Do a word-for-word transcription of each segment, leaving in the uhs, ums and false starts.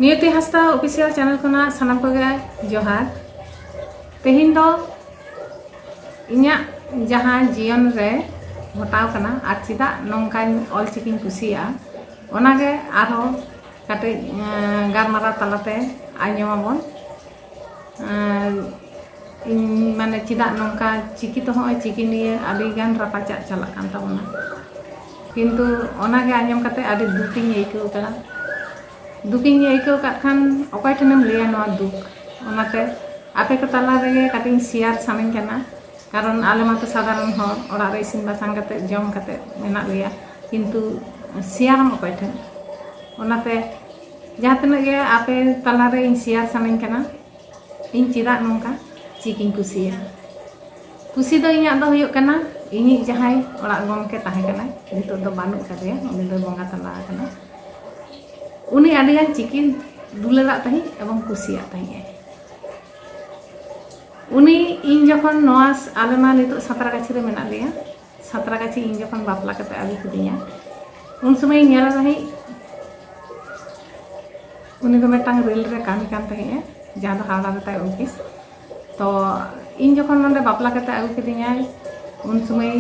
ᱱᱤᱭᱚᱛᱤ ᱦᱟᱸᱥᱫᱟ official channel ᱠᱷᱚᱱᱟᱜ ᱥᱟᱱᱟᱢ ᱠᱚᱜᱮ ᱡᱚᱦᱟᱨ᱾ ᱛᱮᱦᱮᱧ ᱫᱚ ᱤᱧᱟᱹᱜ ᱡᱟᱦᱟᱸ ᱡᱤᱭᱚᱱ ᱨᱮ ᱜᱷᱚᱴᱟᱣ ᱠᱟᱱᱟ ᱟᱨ ᱪᱮᱫᱟᱜ ᱱᱚᱝᱠᱟᱧ ᱚᱞᱪᱤᱠᱤᱧ ᱠᱩᱥᱤᱭᱟᱜᱼᱟ, ᱚᱱᱟᱜᱮ ᱟᱨᱦᱚᱸ ᱠᱟᱹᱴᱤᱡ ᱜᱟᱞᱢᱟᱨᱟᱣ ᱛᱟᱞᱟᱛᱮ ᱟᱸᱡᱚᱢᱟᱵᱚᱱ᱾ ᱤᱧ ᱢᱟᱱᱮ ᱪᱮᱫᱟᱜ ᱱᱚᱝᱠᱟ ᱪᱤᱠᱤ ᱛᱮ, ᱦᱚᱸᱜᱼᱚᱭ ᱪᱤᱠᱤ ᱱᱤᱭᱮ ᱟᱹᱰᱤ ᱜᱟᱱ ᱨᱟᱯᱟᱪᱟᱜ ᱪᱟᱞᱟᱜ ᱠᱟᱱ ᱛᱟᱵᱚᱱᱟ, ᱠᱤᱱᱛᱩ ᱚᱱᱟᱜᱮ ᱟᱸᱡᱚᱢ ᱠᱟᱛᱮ ᱟᱹᱰᱤ ᱫᱩᱠᱤᱧ ᱟᱹᱭᱠᱟᱹᱣ ᱠᱟᱫᱟ᱾ ᱫᱩᱠᱤᱧ ᱟᱹᱭᱠᱟᱹᱣ ᱠᱟᱜ ᱠᱷᱟᱱ ᱚᱠᱚᱭ ᱴᱷᱮᱱᱮᱢ ᱞᱟᱹᱭᱟ ᱱᱚᱣᱟ ᱫᱩᱠ? ᱚᱱᱟᱛᱮ ᱟᱯᱮ ᱠᱚ ᱛᱟᱞᱟ ᱨᱮᱜᱮ ᱠᱟᱹᱴᱤᱡ ᱤᱧ ᱥᱮᱭᱟᱨ ᱥᱟᱱᱟᱧ ᱠᱟᱱᱟ, ᱠᱟᱨᱚᱱ ᱟᱞᱮ ᱢᱟᱛᱚ ᱥᱟᱫᱷᱟᱨᱚᱱ ᱦᱚᱲ, ᱚᱲᱟᱜ ᱨᱮ ᱤᱥᱤᱱ ᱵᱟᱥᱟᱝ ᱠᱟᱛᱮ ᱡᱚᱢ ᱠᱟᱛᱮ ᱢᱮᱱᱟᱜ ᱞᱮᱭᱟ, ᱠᱤᱱᱛᱩ ᱥᱮᱭᱟᱨᱟᱢ ᱚᱠᱚᱭ ᱴᱷᱮᱱ? ᱚᱱᱟᱛᱮ ᱡᱟᱦᱟᱸ ᱛᱤᱱᱟᱹᱜ ᱜᱮ ᱟᱯᱮ ᱛᱟᱞᱟᱨᱮ ᱤᱧ ᱥᱮᱭᱟᱨ ᱥᱟᱱᱟᱧ ᱠᱟᱱᱟ, ᱤᱧ ᱪᱮᱫᱟᱜ ᱱᱚᱝᱠᱟ ᱪᱤᱠᱤᱧ ᱠᱩᱥᱤᱭᱟᱜᱼᱟ? ᱠᱩᱥᱤ ᱫᱚ ᱤᱧᱟᱹᱜ ᱫᱚ ᱦᱩᱭᱩᱜ ᱠᱟᱱᱟ, ᱤᱧᱤᱡ ᱡᱟᱦᱟᱸᱭ ᱚᱲᱟᱜ ᱜᱚᱢᱠᱮ ᱛᱟᱦᱮᱸ ᱠᱟᱱᱟᱭ, ᱱᱤᱛᱚᱜ ᱫᱚ ᱵᱟᱹᱱᱩᱜ ᱠᱟᱫᱮᱭᱟ, ᱩᱱᱤ ᱫᱚᱭ ᱵᱚᱸᱜᱟ ᱛᱟᱞᱟ ᱟᱠᱟᱱᱟ᱾ ᱩᱱᱤ ᱟᱹᱰᱤᱜᱟᱱ ᱪᱤᱠᱤ ᱫᱩᱞᱟᱹᱲᱟᱜ ᱛᱟᱦᱮᱸᱫ ᱮᱵᱚᱝ ᱠᱩᱥᱤᱭᱟᱜ ᱛᱟᱦᱮᱸᱫ ᱟᱭ᱾ ᱩᱱᱤ ᱤᱧ ᱡᱚᱠᱷᱚᱱ ᱱᱚᱣᱟ ᱟᱞᱮ ᱢᱟ ᱱᱤᱛᱚᱜ ᱥᱟᱸᱛᱨᱟᱜᱟᱹᱪᱷᱤ ᱨᱮ ᱢᱮᱱᱟᱜ ᱞᱮᱭᱟ, ᱥᱟᱸᱛᱨᱟᱜᱟᱹᱪᱷᱤ ᱤᱧ ᱡᱚᱠᱷᱚᱱ ᱵᱟᱯᱞᱟ ᱠᱟᱛᱮ ᱟᱹᱜᱩ ᱠᱤᱫᱤᱧᱟ, ᱩᱱ ᱥᱚᱢᱚᱭ ᱤᱧ ᱧᱮᱞ ᱛᱟᱦᱮᱸᱫ ᱩᱱᱤ ᱫᱚ ᱢᱤᱫᱴᱟᱝ ᱨᱮᱞ ᱨᱮ ᱠᱟᱹᱢᱤ ᱠᱟᱱ ᱛᱟᱦᱮᱸᱫᱼᱟ, ᱡᱟᱦᱟᱸ ᱫᱚ ᱦᱟᱣᱲᱟ ᱨᱮ ᱛᱟᱭ ᱚᱯᱷᱤᱥ᱾ ᱛᱚ ᱤᱧ ᱡᱚᱠᱷᱚᱱ ᱱᱚᱰᱮ ᱵᱟᱯᱞᱟ ᱠᱟᱛᱮ ᱟᱹᱜᱩ ᱠᱤᱫᱤᱧᱟᱭ, ᱩᱱ ᱥᱚᱢᱚᱭ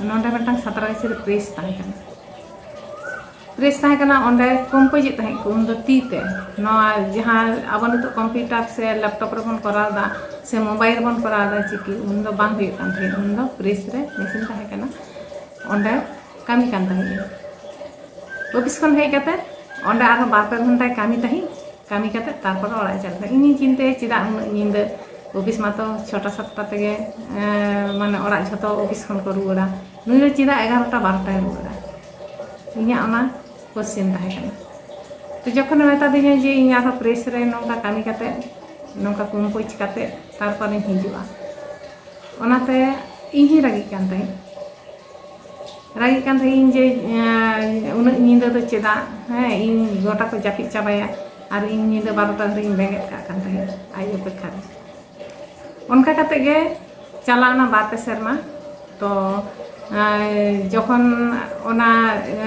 ᱱᱚᱰᱮ ᱢᱤᱫᱴᱟᱝ ᱥᱟᱸᱛᱨᱟᱜᱟᱹᱪᱷᱤ ᱨᱮ ᱯᱨᱮᱥ ᱛᱟᱦᱮᱸ ᱠᱟᱱᱟ᱾ ᱯᱨᱮᱥ ᱛᱟᱦᱮᱸ ᱠᱟᱱᱟ, ᱚᱸᱰᱮ ᱠᱚᱢᱯᱳᱡᱮᱫ ᱛᱟᱦᱮᱸᱫ ᱠᱚ ᱩᱱᱫᱚ ᱛᱤ ᱛᱮ᱾ ᱱᱚᱣᱟ ᱡᱟᱦᱟᱸ ᱟᱵᱚ ᱱᱤᱛᱚᱜ ᱠᱚᱢᱯᱤᱭᱩᱴᱟᱨ ᱥᱮ ᱞᱮᱯᱴᱚᱯ ᱨᱮᱵᱚᱱ ᱠᱚᱨᱟᱣ ᱮᱫᱟ ᱥᱮ ᱢᱳᱵᱟᱭᱤᱞ ᱨᱮᱵᱚᱱ ᱠᱚᱨᱟᱣ ᱮᱫᱟ ᱪᱤᱠᱤ, ᱩᱱᱫᱚ ᱵᱟᱝ ᱦᱩᱭᱩᱜ ᱠᱟᱱ ᱛᱟᱦᱮᱸᱫ, ᱩᱱᱫᱚ ᱯᱨᱮᱥ ᱨᱮ ᱢᱮᱥᱤᱱ ᱛᱟᱦᱮᱸ ᱠᱟᱱᱟ, ᱚᱸᱰᱮ ᱠᱟᱹᱢᱤ ᱠᱟᱱ ᱛᱟᱦᱮᱸᱫ᱾ ᱚᱯᱷᱤᱥ ᱠᱷᱚᱱ ᱦᱮᱡ ᱠᱟᱛᱮ ᱚᱸᱰᱮ ᱟᱨᱦᱚᱸ ᱵᱟᱨ ᱯᱮ ᱜᱷᱚᱱᱴᱟᱭ ᱠᱟᱹᱢᱤ ᱛᱟᱦᱮᱸᱫ, ᱠᱟᱹᱢᱤ ᱠᱟᱛᱮ ᱛᱟᱨᱯᱚᱨᱮ ᱚᱲᱟᱜ ᱮ ᱪᱟᱞᱟᱜ ᱛᱟᱦᱮᱸᱫ᱾ ᱤᱧᱤᱧ ᱪᱤᱱᱛᱟᱹᱭᱟ ᱪᱮᱫᱟᱜ ᱩᱱᱟᱹᱜ ᱧᱤᱫᱟᱹ, ᱚᱯᱷᱤᱥ ᱢᱟᱛᱚ ᱪᱷᱚᱴᱟ ᱥᱟᱛᱴᱟ ᱛᱮᱜᱮ ᱢᱟᱱᱮ ᱚᱲᱟᱜ ᱡᱷᱚᱛᱚ ᱚᱯᱷᱤᱥ ᱠᱷᱚᱱ ᱠᱚ ᱨᱩᱣᱟᱹᱲᱟ, ᱱᱩᱭ ᱫᱚ ᱪᱮᱫᱟᱜ ᱮᱜᱟᱨᱚᱴᱟ ᱵᱟᱨᱚᱴᱟᱭ ᱨᱩᱣᱟᱹᱲᱟ? ᱤᱧᱟᱹᱜ ᱚᱱᱟ ᱠᱚᱥᱪᱮᱱ ᱛᱟᱦᱮᱸ ᱠᱟᱱᱟ᱾ ᱛᱚ ᱡᱚᱠᱷᱚᱱᱮ ᱢᱮᱛᱟ ᱫᱤᱧᱟ ᱡᱮ ᱤᱧ ᱟᱨᱦᱚᱸ ᱯᱨᱮᱥ ᱨᱮ ᱱᱚᱝᱠᱟ ᱠᱟᱹᱢᱤ ᱠᱟᱛᱮ, ᱱᱚᱝᱠᱟ ᱠᱚᱢᱯᱳᱡᱽ ᱠᱟᱛᱮ ᱛᱟᱨᱯᱚᱨᱮᱧ ᱦᱤᱡᱩᱜᱼᱟ, ᱚᱱᱟᱛᱮ ᱤᱧ ᱦᱚᱸᱧ ᱨᱟᱹᱜᱤᱜ ᱠᱟᱱ ᱛᱟᱦᱮᱸᱫ᱾ ᱨᱟᱹᱜᱤᱜ ᱠᱟᱱ ᱛᱟᱦᱮᱸᱫ ᱤᱧ ᱡᱮ ᱩᱱᱟᱹᱜ ᱧᱤᱫᱟᱹ ᱫᱚ ᱪᱮᱫᱟᱜ, ᱦᱮᱸ, ᱤᱧ ᱜᱚᱴᱟ ᱠᱚ ᱡᱟᱹᱯᱤᱫ ᱪᱟᱵᱟᱭᱟ ᱟᱨ ᱤᱧ ᱧᱤᱫᱟᱹ ᱵᱟᱨᱚᱴᱟ ᱫᱷᱟᱹᱨᱤᱡ ᱤᱧ ᱵᱮᱸᱜᱮᱫ ᱠᱟᱜ ᱠᱟᱱ ᱛᱟᱦᱮᱸᱫ ᱟᱡ ᱚᱯᱮᱠᱠᱷᱟ ᱨᱮ᱾ ᱚᱱᱠᱟ ᱠᱟᱛᱮ ᱜᱮ ᱪᱟᱞᱟᱣᱱᱟ ᱵᱟᱨ ᱯᱮ ᱥᱮᱨᱢᱟ᱾ ᱛᱚ ᱟᱨ ᱡᱚᱠᱷᱚᱱ ᱚᱱᱟ,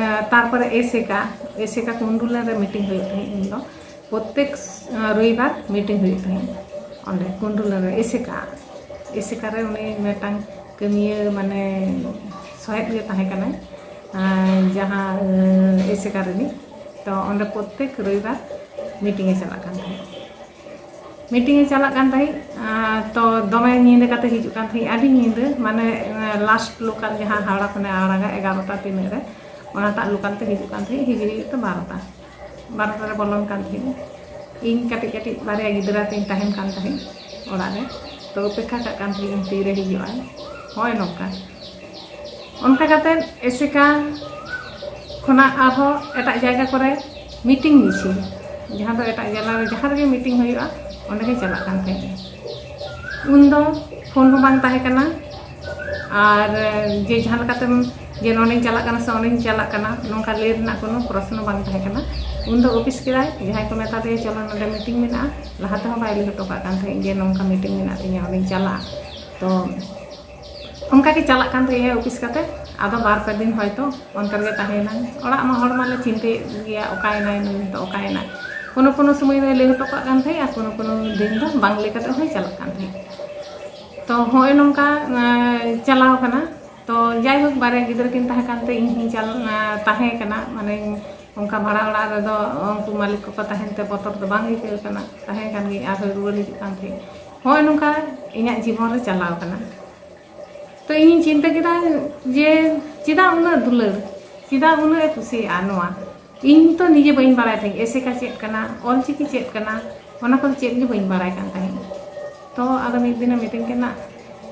ᱟᱨ ᱛᱟᱨᱯᱚᱨᱮ ᱮᱥᱮᱠᱟ, ᱮᱥᱮᱠᱟ ᱠᱩᱱᱰᱩᱞᱮᱱ ᱨᱮ ᱢᱤᱴᱤᱝ ᱦᱩᱭᱩᱜ ᱛᱟᱦᱮᱸᱫ᱾ ᱩᱱᱫᱚ ᱯᱨᱚᱛᱮᱠ, ᱟᱨ ᱨᱚᱵᱤᱵᱟᱨ ᱢᱤᱴᱤᱝ ᱦᱩᱭᱩᱜ ᱛᱟᱦᱮᱸᱫ ᱚᱸᱰᱮ ᱠᱩᱱᱰᱩᱞᱮᱱ ᱨᱮ᱾ ᱮᱥᱮᱠᱟ, ᱮᱥᱮᱠᱟ ᱨᱮ ᱩᱱᱤ ᱢᱤᱫᱴᱟᱝ ᱠᱟᱹᱢᱤᱭᱟᱹ, ᱢᱟᱱᱮ ᱥᱚᱦᱮᱫ ᱜᱮ ᱛᱟᱦᱮᱸ ᱠᱟᱱᱟᱭ, ᱟᱨ ᱡᱟᱦᱟᱸ, ᱟᱨ ᱮᱥᱮᱠᱟ ᱨᱤᱱᱤᱡ᱾ ᱛᱚ ᱚᱸᱰᱮ ᱯᱨᱚᱛᱮᱠ ᱨᱚᱵᱤᱵᱟᱨ ᱢᱤᱴᱤᱝ ᱮ ᱪᱟᱞᱟᱜ ᱠᱟᱱ ᱛᱟᱦᱮᱸᱫ᱾ ᱢᱤᱴᱤᱝ ᱮ ᱪᱟᱞᱟᱜ ᱠᱟᱱ ᱛᱟᱦᱮᱸᱫ, ᱟᱨ ᱛᱚ ᱫᱚᱢᱮ ᱧᱤᱫᱟᱹ ᱠᱟᱛᱮ ᱦᱤᱡᱩᱜ ᱠᱟᱱ ᱛᱟᱦᱮᱸᱫ, ᱟᱹᱰᱤ ᱧᱤᱫᱟᱹ, ᱢᱟᱱᱮ, ᱟᱨ ᱞᱟᱥᱴ ᱞᱳᱠᱟᱞ ᱡᱟᱦᱟᱸ ᱦᱟᱣᱲᱟ ᱠᱷᱚᱱᱮ ᱟᱲᱟᱜᱟ ᱮᱜᱟᱨᱚᱴᱟ ᱛᱤᱱᱟᱹᱜ ᱨᱮ, ᱚᱱᱟᱴᱟᱜ ᱞᱳᱠᱟᱞ ᱛᱮ ᱦᱤᱡᱩᱜ ᱠᱟᱱ ᱛᱟᱦᱮᱸᱫ᱾ ᱦᱤᱡᱩᱜ ᱦᱤᱡᱩᱜ ᱛᱮ ᱵᱟᱨᱚᱴᱟ, ᱵᱟᱨᱚᱴᱟ ᱨᱮ ᱵᱚᱞᱚᱱ ᱠᱟᱱ ᱛᱟᱦᱮᱸᱫ᱾ ᱤᱧ ᱠᱟᱹᱴᱤᱡ ᱠᱟᱹᱴᱤᱡ ᱵᱟᱨᱭᱟ ᱜᱤᱫᱽᱨᱟᱹ ᱛᱤᱧ ᱛᱟᱦᱮᱱ ᱠᱟᱱ ᱛᱟᱦᱮᱸᱫ ᱚᱲᱟᱜ ᱨᱮ, ᱛᱚ ᱚᱯᱮᱠᱠᱷᱟ ᱠᱟᱜ ᱠᱟᱱ ᱛᱟᱦᱮᱸᱫ ᱤᱧ ᱛᱤᱨᱮ ᱦᱤᱡᱩᱜ ᱟᱭ᱾ ᱦᱳᱭ ᱱᱚᱝᱠᱟ᱾ ᱚᱱᱠᱟ ᱠᱟᱛᱮᱫ ᱮᱥᱮᱠᱟ ᱠᱷᱚᱱᱟᱜ ᱟᱨᱦᱚᱸ ᱮᱴᱟᱜ ᱡᱟᱭᱜᱟ ᱠᱚᱨᱮ ᱢᱤᱴᱤᱝ ᱢᱤᱪᱷᱤᱞ, ᱡᱟᱦᱟᱸ ᱫᱚ ᱮᱴᱟᱜ ᱡᱮᱞᱟ ᱨᱮ ᱡᱟᱦᱟᱸ ᱨᱮᱜᱮ ᱢᱤᱴᱤᱝ ᱦᱩᱭᱩᱜᱼᱟ, ᱚᱸᱰᱮ ᱜᱮ ᱪᱟᱞᱟᱜ ᱠᱟᱱ ᱛᱟᱦᱮᱸᱫ᱾ ᱩᱱᱫᱚ ᱯᱷᱳᱱ ᱦᱚᱸ ᱵᱟᱝ ᱛᱟᱦᱮᱸ ᱠᱟᱱᱟ, ᱟᱨ ᱡᱮ ᱡᱟᱦᱟᱸ ᱞᱮᱠᱟᱛᱮᱢ, ᱡᱮ ᱱᱚᱸᱰᱮᱧ ᱪᱟᱞᱟᱜ ᱠᱟᱱᱟ ᱥᱮ ᱚᱸᱰᱮᱧ ᱪᱟᱞᱟᱜ ᱠᱟᱱᱟ, ᱱᱚᱝᱠᱟ ᱞᱟᱹᱭ ᱨᱮᱱᱟᱜ ᱠᱳᱱᱳ ᱯᱨᱚᱥᱱᱚ ᱵᱟᱝ ᱛᱟᱦᱮᱸ ᱠᱟᱱᱟ᱾ ᱩᱱᱫᱚ ᱚᱯᱷᱤᱥ ᱠᱮᱫᱟᱭ, ᱡᱟᱦᱟᱸᱭ ᱠᱚ ᱢᱮᱛᱟ ᱫᱮᱭᱟ ᱪᱚᱞᱚ ᱱᱚᱸᱰᱮ ᱢᱤᱴᱤᱝ ᱢᱮᱱᱟᱜᱼᱟ, ᱞᱟᱦᱟ ᱛᱮᱦᱚᱸ ᱵᱟᱭ ᱞᱟᱹᱭ ᱦᱚᱴᱚ ᱠᱟᱜ ᱠᱟᱱ ᱛᱟᱦᱮᱸᱫ ᱡᱮ ᱱᱚᱝᱠᱟ ᱢᱤᱴᱤᱝ ᱢᱮᱱᱟᱜ ᱛᱤᱧᱟᱹ, ᱚᱸᱰᱮᱧ ᱪᱟᱞᱟᱜᱼᱟ᱾ ᱛᱚ ᱚᱱᱠᱟ ᱜᱮ ᱪᱟᱞᱟᱜ ᱠᱟᱱ ᱛᱟᱦᱮᱸᱜᱼᱟ ᱚᱯᱷᱤᱥ ᱠᱟᱛᱮ᱾ ᱟᱫᱚ ᱵᱟᱨ ᱯᱮ ᱫᱤᱱ ᱦᱚᱭᱛᱳ ᱚᱱᱛᱮ ᱨᱮᱜᱮ ᱛᱟᱦᱮᱸᱭᱮᱱᱟᱭ᱾ ᱚᱲᱟᱜ ᱢᱟ ᱦᱚᱲ ᱢᱟᱞᱮ ᱪᱤᱱᱛᱟᱹᱭᱮᱫ ᱜᱮᱭᱟ, ᱚᱠᱟᱭᱮᱱᱟᱭ ᱱᱩᱭ ᱫᱚ, ᱚᱠᱟᱭᱮᱱᱟᱭ? ᱠᱳᱱᱳ ᱠᱳᱱᱳ ᱥᱚᱢᱚᱭ ᱫᱚᱭ ᱞᱟᱹᱭ ᱦᱚᱴᱚ ᱠᱟᱜ ᱠᱟᱱ ᱛᱟᱦᱮᱸᱜ ᱟᱨ ᱠᱳᱱᱳ ᱠᱳᱱᱳ ᱫᱤᱱ ᱫᱚ ᱵᱟᱝ ᱞᱟᱹᱭ ᱠᱟᱛᱮ ᱦᱚᱸᱭ ᱪᱟᱞᱟᱜ ᱠᱟᱱ ᱛᱟᱦᱮᱸᱜ᱾ ᱛᱚ ᱦᱚᱸᱜᱼᱚᱭ ᱱᱚᱝᱠᱟ, ᱮᱸ, ᱪᱟᱞᱟᱣ ᱠᱟᱱᱟ᱾ ᱛᱚ ᱡᱟᱭᱦᱳᱠ, ᱵᱟᱨᱭᱟ ᱜᱤᱫᱽᱨᱟᱹ ᱠᱤᱱ ᱛᱟᱦᱮᱸ ᱠᱟᱱᱛᱮ ᱤᱧ ᱦᱚᱸᱧ ᱪᱟᱞ-, ᱮᱸ, ᱛᱟᱦᱮᱸ ᱠᱟᱱᱟ, ᱢᱟᱱᱮ ᱚᱱᱠᱟ ᱵᱷᱟᱲᱟ ᱚᱲᱟᱜ ᱨᱮᱫᱚ ᱩᱱᱠᱩ ᱢᱟᱹᱞᱤᱠ ᱠᱚᱠᱚ ᱛᱟᱦᱮᱱ ᱛᱮ ᱵᱚᱛᱚᱨ ᱫᱚ ᱵᱟᱝ ᱟᱹᱭᱠᱟᱹᱣ ᱠᱟᱱᱟ, ᱛᱟᱦᱮᱸ ᱠᱟᱱ ᱜᱤᱭᱟᱹᱧ, ᱟᱨᱦᱚᱸ ᱨᱩᱣᱟᱹᱲ ᱦᱤᱡᱩᱜ ᱠᱟᱱ ᱛᱟᱦᱮᱸᱫ᱾ ᱦᱚᱸᱜᱼᱚᱭ ᱱᱚᱝᱠᱟ ᱤᱧᱟᱹᱜ ᱡᱤᱵᱚᱱ ᱨᱮ ᱪᱟᱞᱟᱣ ᱠᱟᱱᱟ᱾ ᱛᱚ ᱤᱧᱤᱧ ᱪᱤᱱᱛᱟᱹ ᱠᱮᱫᱟ ᱡᱮ ᱪᱮᱫᱟᱜ ᱩᱱᱟᱹᱜ ᱫᱩᱞᱟᱹᱲ, ᱪᱮᱫᱟᱜ ᱩᱱᱟᱹᱜ ᱮ ᱠᱩᱥᱤᱭᱟᱜᱼᱟ ᱱᱚᱣᱟ? ᱤᱧ ᱛᱚ ᱱᱤᱡᱮ ᱵᱟᱹᱧ ᱵᱟᱲᱟᱭ ᱛᱟᱦᱮᱸᱫ ᱮᱥᱮᱠᱟ ᱪᱮᱫ ᱠᱟᱱᱟ, ᱚᱞᱪᱤᱠᱤ ᱪᱮᱫ ᱠᱟᱱᱟ, ᱚᱱᱟ ᱠᱚᱫᱚ ᱪᱮᱫ ᱜᱮ ᱵᱟᱹᱧ ᱵᱟᱲᱟᱭ ᱠᱟᱱ ᱛᱟᱦᱮᱸᱫ᱾ ᱛᱚ ᱟᱫᱚ ᱢᱤᱫ ᱫᱤᱱᱮ ᱢᱤᱛᱟᱹᱧ ᱠᱟᱱᱟ,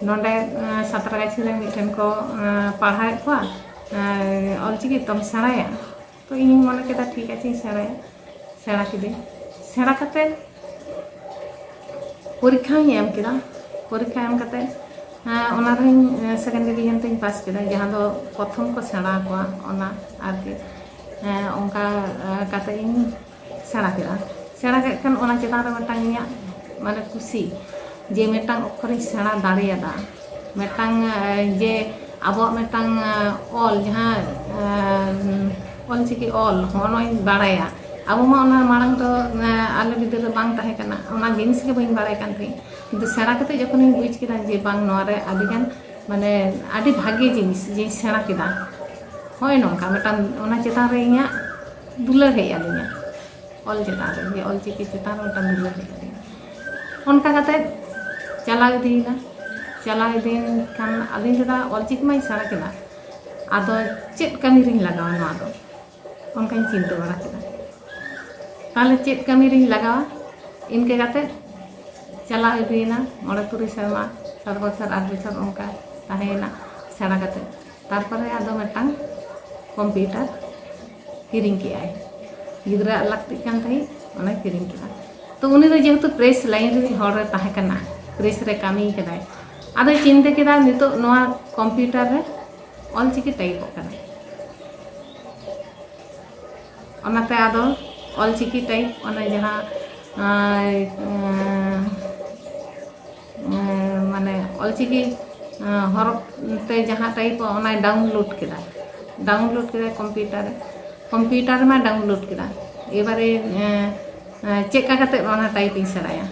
ᱱᱚᱰᱮ, ᱟᱸ, ᱥᱟᱸᱛᱨᱟᱜᱟᱪᱷᱤ ᱨᱮ ᱢᱤᱫᱴᱮᱱ ᱠᱚ, ᱟᱸ, ᱯᱟᱲᱦᱟᱣᱮᱫ ᱠᱚᱣᱟ, ᱟᱸ, ᱚᱞᱪᱤᱠᱤ ᱛᱚᱢ ᱥᱮᱬᱟᱭᱟ? ᱛᱚ ᱤᱧᱤᱧ ᱢᱚᱱᱮ ᱠᱮᱫᱟ ᱴᱷᱤᱠ ᱟᱪᱷᱮᱧ ᱥᱮᱬᱟᱭᱟ᱾ ᱥᱮᱬᱟ ᱠᱤᱫᱟᱹᱧ᱾ ᱥᱮᱬᱟ ᱠᱟᱛᱮ ᱯᱚᱨᱤᱠᱠᱷᱟᱧ ᱮᱢ ᱠᱮᱫᱟ᱾ ᱯᱚᱨᱤᱠᱠᱷᱟ ᱮᱢ ᱠᱟᱛᱮ, ᱦᱮᱸ, ᱚᱱᱟ ᱨᱮᱦᱚᱸᱧ, ᱦᱮᱸ, ᱥᱮᱠᱮᱱᱰ ᱰᱤᱵᱷᱤᱡᱚᱱ ᱛᱮᱧ ᱯᱟᱥ ᱠᱮᱫᱟ, ᱡᱟᱦᱟᱸ ᱫᱚ ᱯᱨᱚᱛᱷᱚᱢ ᱠᱚ ᱥᱮᱬᱟ ᱟᱠᱚᱣᱟ ᱚᱱᱟ ᱟᱨᱠᱤ᱾ ᱦᱮᱸ, ᱚᱱᱠᱟ, ᱦᱮᱸ, ᱠᱟᱛᱮ ᱤᱧ ᱥᱮᱬᱟ ᱠᱮᱫᱟ᱾ ᱥᱮᱬᱟ ᱠᱮᱫ ᱠᱷᱟᱱ ᱚᱱᱟ ᱪᱮᱛᱟᱱ ᱨᱮ ᱢᱤᱫᱴᱟᱝ ᱤᱧᱟᱹᱜ ᱢᱟᱱᱮ ᱠᱩᱥᱤ, ᱡᱮ ᱢᱤᱫᱴᱟᱝ ᱚᱠᱠᱷᱚᱨᱤᱧ ᱥᱮᱬᱟ ᱫᱟᱲᱮᱭᱟᱫᱟ, ᱢᱤᱫᱴᱟᱝ, ᱮ, ᱡᱮ ᱟᱵᱚᱣᱟᱜ ᱢᱤᱫᱴᱟᱝ ᱚᱞ, ᱡᱟᱦᱟᱸ ᱚᱞᱪᱤᱠᱤ ᱚᱞ, ᱦᱚᱸᱜᱼᱚ ᱱᱚᱣᱟᱧ ᱵᱟᱲᱟᱭᱟ᱾ ᱟᱵᱚ ᱢᱟ ᱚᱱᱟ ᱢᱟᱲᱟᱝ ᱫᱚ ᱟᱞᱮ ᱵᱤᱫᱟᱹᱞ ᱨᱮ ᱵᱟᱝ ᱛᱟᱦᱮᱸ ᱠᱟᱱᱟ, ᱚᱱᱟ ᱡᱤᱱᱤᱥ ᱜᱮ ᱵᱟᱹᱧ ᱵᱟᱲᱟᱭ ᱠᱟᱱ ᱛᱟᱦᱮᱸᱫ᱾ ᱠᱤᱱᱛᱩ ᱥᱮᱬᱟ ᱠᱟᱛᱮ ᱡᱚᱠᱷᱚᱱᱤᱧ ᱵᱩᱡᱽ ᱠᱮᱫᱟ ᱡᱮ ᱵᱟᱝ, ᱱᱚᱣᱟ ᱨᱮ ᱟᱹᱰᱤᱜᱟᱱ ᱢᱟᱱᱮ ᱟᱹᱰᱤ ᱵᱷᱟᱜᱮ ᱡᱤᱱᱤᱥ ᱡᱮᱧ ᱥᱮᱬᱟ ᱠᱮᱫᱟ, ᱦᱳᱭ ᱱᱚᱝᱠᱟ ᱢᱤᱫᱴᱟᱝ ᱚᱱᱟ ᱪᱮᱛᱟᱱ ᱨᱮ ᱤᱧᱟᱹᱜ ᱫᱩᱞᱟᱹᱲ ᱦᱮᱡ ᱟᱹᱫᱤᱧᱟ᱾ ᱚᱞ ᱪᱮᱛᱟᱱ ᱨᱮ, ᱡᱮ ᱚᱞᱪᱤᱠᱤ ᱪᱮᱛᱟᱱ ᱨᱮ ᱢᱤᱫᱴᱟᱝ ᱫᱩᱞᱟᱹᱲ ᱦᱮᱡ ᱟᱹᱫᱤᱧᱟ᱾ ᱚᱱᱠᱟ ᱠᱟᱛᱮ ᱪᱟᱞᱟᱣ ᱤᱫᱤᱭᱮᱱᱟ᱾ ᱪᱟᱞᱟᱣ ᱤᱫᱤᱭᱮᱱ ᱠᱷᱟᱱ ᱟᱫᱚᱧ ᱞᱟᱹᱭᱫᱟ, ᱚᱞᱪᱤᱠᱤ ᱢᱟᱧ ᱥᱮᱬᱟ ᱠᱮᱫᱟ, ᱟᱫᱚ ᱪᱮᱫ ᱠᱟᱹᱢᱤ ᱨᱤᱧ ᱞᱟᱜᱟᱣᱟ ᱱᱚᱣᱟ ᱫᱚ? ᱚᱱᱠᱟᱧ ᱪᱤᱱᱛᱟᱹ ᱵᱟᱲᱟ ᱠᱮᱫᱟ᱾ ᱛᱟᱦᱚᱞᱮ ᱪᱮᱫ ᱠᱟᱹᱢᱤ ᱨᱤᱧ ᱞᱟᱜᱟᱣᱟ? ᱤᱱᱠᱟᱹ ᱠᱟᱛᱮ ᱪᱟᱞᱟᱣ ᱤᱫᱤᱭᱮᱱᱟ᱾ ᱢᱚᱬᱮ ᱛᱩᱨᱩᱭ ᱥᱮᱨᱢᱟ, ᱥᱟᱛ ᱵᱚᱪᱷᱚᱨ, ᱟᱴ ᱵᱚᱪᱷᱚᱨ ᱚᱱᱠᱟ ᱛᱟᱦᱮᱸᱭᱮᱱᱟ ᱥᱮᱬᱟ ᱠᱟᱛᱮ᱾ ᱛᱟᱨᱯᱚᱨᱮ ᱟᱫᱚ ᱢᱤᱫᱴᱟᱝ ᱠᱚᱢᱯᱤᱭᱩᱴᱟᱨ ᱠᱤᱨᱤᱧ ᱠᱮᱜᱼᱟᱭ᱾ ᱜᱤᱫᱽᱨᱟᱹᱣᱟᱜ ᱞᱟᱹᱠᱛᱤᱜ ᱠᱟᱱ ᱛᱟᱦᱮᱸᱫ, ᱚᱱᱟᱭ ᱠᱤᱨᱤᱧ ᱠᱮᱫᱟ᱾ ᱛᱚ ᱩᱱᱤ ᱫᱚ ᱡᱮᱦᱮᱛᱩ ᱯᱨᱮᱥ ᱞᱟᱭᱤᱱ ᱨᱤᱱᱤᱡ ᱦᱚᱲ ᱨᱮ ᱛᱟᱦᱮᱸ ᱠᱟᱱᱟ, ᱯᱨᱮᱥ ᱨᱮ ᱠᱟᱹᱢᱤ ᱠᱟᱫᱟᱭ, ᱟᱫᱚᱭ ᱪᱤᱱᱛᱟᱹ ᱠᱮᱫᱟ ᱱᱤᱛᱚᱜ ᱱᱚᱣᱟ ᱠᱚᱢᱯᱤᱭᱩᱴᱟᱨ ᱨᱮ ᱚᱞᱪᱤᱠᱤ ᱴᱟᱭᱤᱯᱚᱜ ᱠᱟᱱᱟ᱾ ᱚᱱᱟᱛᱮ ᱟᱫᱚ ᱚᱞᱪᱤᱠᱤ ᱴᱟᱭᱤᱯ, ᱚᱱᱟ ᱡᱟᱦᱟᱸ, ᱟᱸ, ᱟᱸ, ᱢᱟᱱᱮ ᱚᱞᱪᱤᱠᱤ, ᱟᱸ, ᱦᱚᱨᱚᱯ ᱛᱮ ᱡᱟᱦᱟᱸ ᱴᱟᱭᱤᱯᱚᱜ, ᱚᱱᱟᱭ ᱰᱟᱣᱩᱱᱞᱳᱰ ᱠᱮᱫᱟ᱾ ᱰᱟᱣᱩᱱᱞᱳᱰ ᱠᱮᱫᱟᱭ ᱠᱚᱢᱯᱤᱭᱩᱴᱟᱨ ᱨᱮ᱾ ᱠᱚᱢᱯᱤᱭᱩᱴᱟᱨ ᱨᱮᱢᱟ ᱰᱟᱣᱩᱱᱞᱳᱰ ᱠᱮᱫᱟ᱾ ᱮᱵᱟᱨᱮ, ᱟᱸ, ᱟᱸ, ᱪᱮᱫ ᱞᱮᱠᱟ ᱠᱟᱛᱮ ᱚᱱᱟ ᱴᱟᱭᱤᱯ ᱤᱧ ᱥᱮᱬᱟᱭᱟ?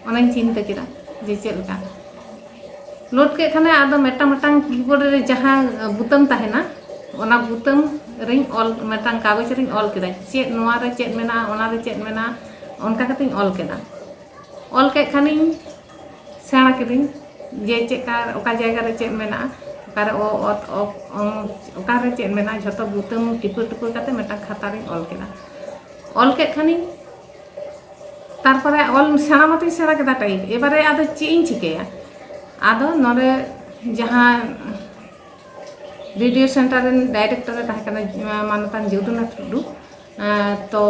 ᱚᱱᱟᱧ ᱪᱤᱱᱛᱟᱹ ᱠᱮᱫᱟ ᱡᱮ ᱪᱮᱫ ᱞᱮᱠᱟ᱾ ᱞᱳᱰ ᱠᱮᱫ ᱠᱷᱟᱱᱮ ᱟᱫᱚ ᱢᱤᱫᱴᱟᱝ ᱢᱤᱫᱴᱟᱝ ᱠᱤᱵᱳᱨᱰ ᱨᱮ ᱡᱟᱦᱟᱸ ᱵᱩᱛᱟᱹᱢ ᱛᱟᱦᱮᱱᱟ, ᱚᱱᱟ ᱵᱩᱛᱟᱹᱢ ᱨᱤᱧ ᱚᱞ, ᱢᱤᱫᱴᱟᱝ ᱠᱟᱜᱚᱡᱽ ᱨᱤᱧ ᱚᱞ ᱠᱮᱫᱟ, ᱪᱮᱫ ᱱᱚᱣᱟ ᱨᱮ ᱪᱮᱫ ᱢᱮᱱᱟᱜᱼᱟ, ᱚᱱᱟ ᱨᱮ ᱪᱮᱫ ᱢᱮᱱᱟᱜᱼᱟ, ᱚᱱᱠᱟ ᱠᱟᱛᱮᱧ ᱚᱞ ᱠᱮᱫᱟ᱾ ᱚᱞ ᱠᱮᱫ ᱠᱷᱟᱱᱤᱧ ᱥᱮᱬᱟ ᱠᱤᱫᱟᱹᱧ ᱡᱮ ᱪᱮᱫ ᱠᱟ, ᱚᱠᱟ ᱡᱟᱭᱜᱟ ᱨᱮ ᱪᱮᱫ ᱢᱮᱱᱟᱜᱼᱟ, ᱚᱠᱟᱨᱮ ᱚ, ᱚᱛ, ᱚ, ᱚ, ᱚᱠᱟᱨᱮ ᱪᱮᱫ ᱢᱮᱱᱟᱜᱼᱟ, ᱡᱷᱚᱛᱚ ᱵᱩᱛᱟᱹᱢ ᱴᱤᱯᱟᱹ ᱴᱤᱯᱟᱹ ᱠᱟᱛᱮ ᱢᱤᱫᱴᱟᱝ ᱠᱷᱟᱛᱟ ᱨᱤᱧ ᱚᱞ ᱠᱮᱫᱟ᱾ ᱚᱞ ᱠᱮᱫ ᱠᱷᱟᱱᱤᱧ ᱛᱟᱨᱯᱚᱨᱮ ᱚᱞ ᱥᱮᱬᱟ ᱢᱟᱛᱚᱧ ᱥᱮᱬᱟ ᱠᱮᱫᱟ ᱴᱟᱭᱤᱯ, ᱮᱵᱟᱨᱮ ᱟᱫᱚ ᱪᱮᱫ ᱤᱧ ᱪᱤᱠᱟᱹᱭᱟ? ᱟᱫᱚ ᱱᱚᱰᱮ ᱡᱟᱦᱟᱸ ᱨᱮᱰᱤᱭᱳ ᱥᱮᱱᱴᱟᱨ ᱨᱮᱱ ᱰᱟᱭᱨᱮᱠᱴᱚᱨ ᱮ ᱛᱟᱦᱮᱸ ᱠᱟᱱᱟ, ᱢᱟᱱᱚᱛᱟᱱ ᱡᱚᱫᱩᱱᱟᱛᱷ ᱴᱩᱰᱩ, ᱮᱸ, ᱛᱚ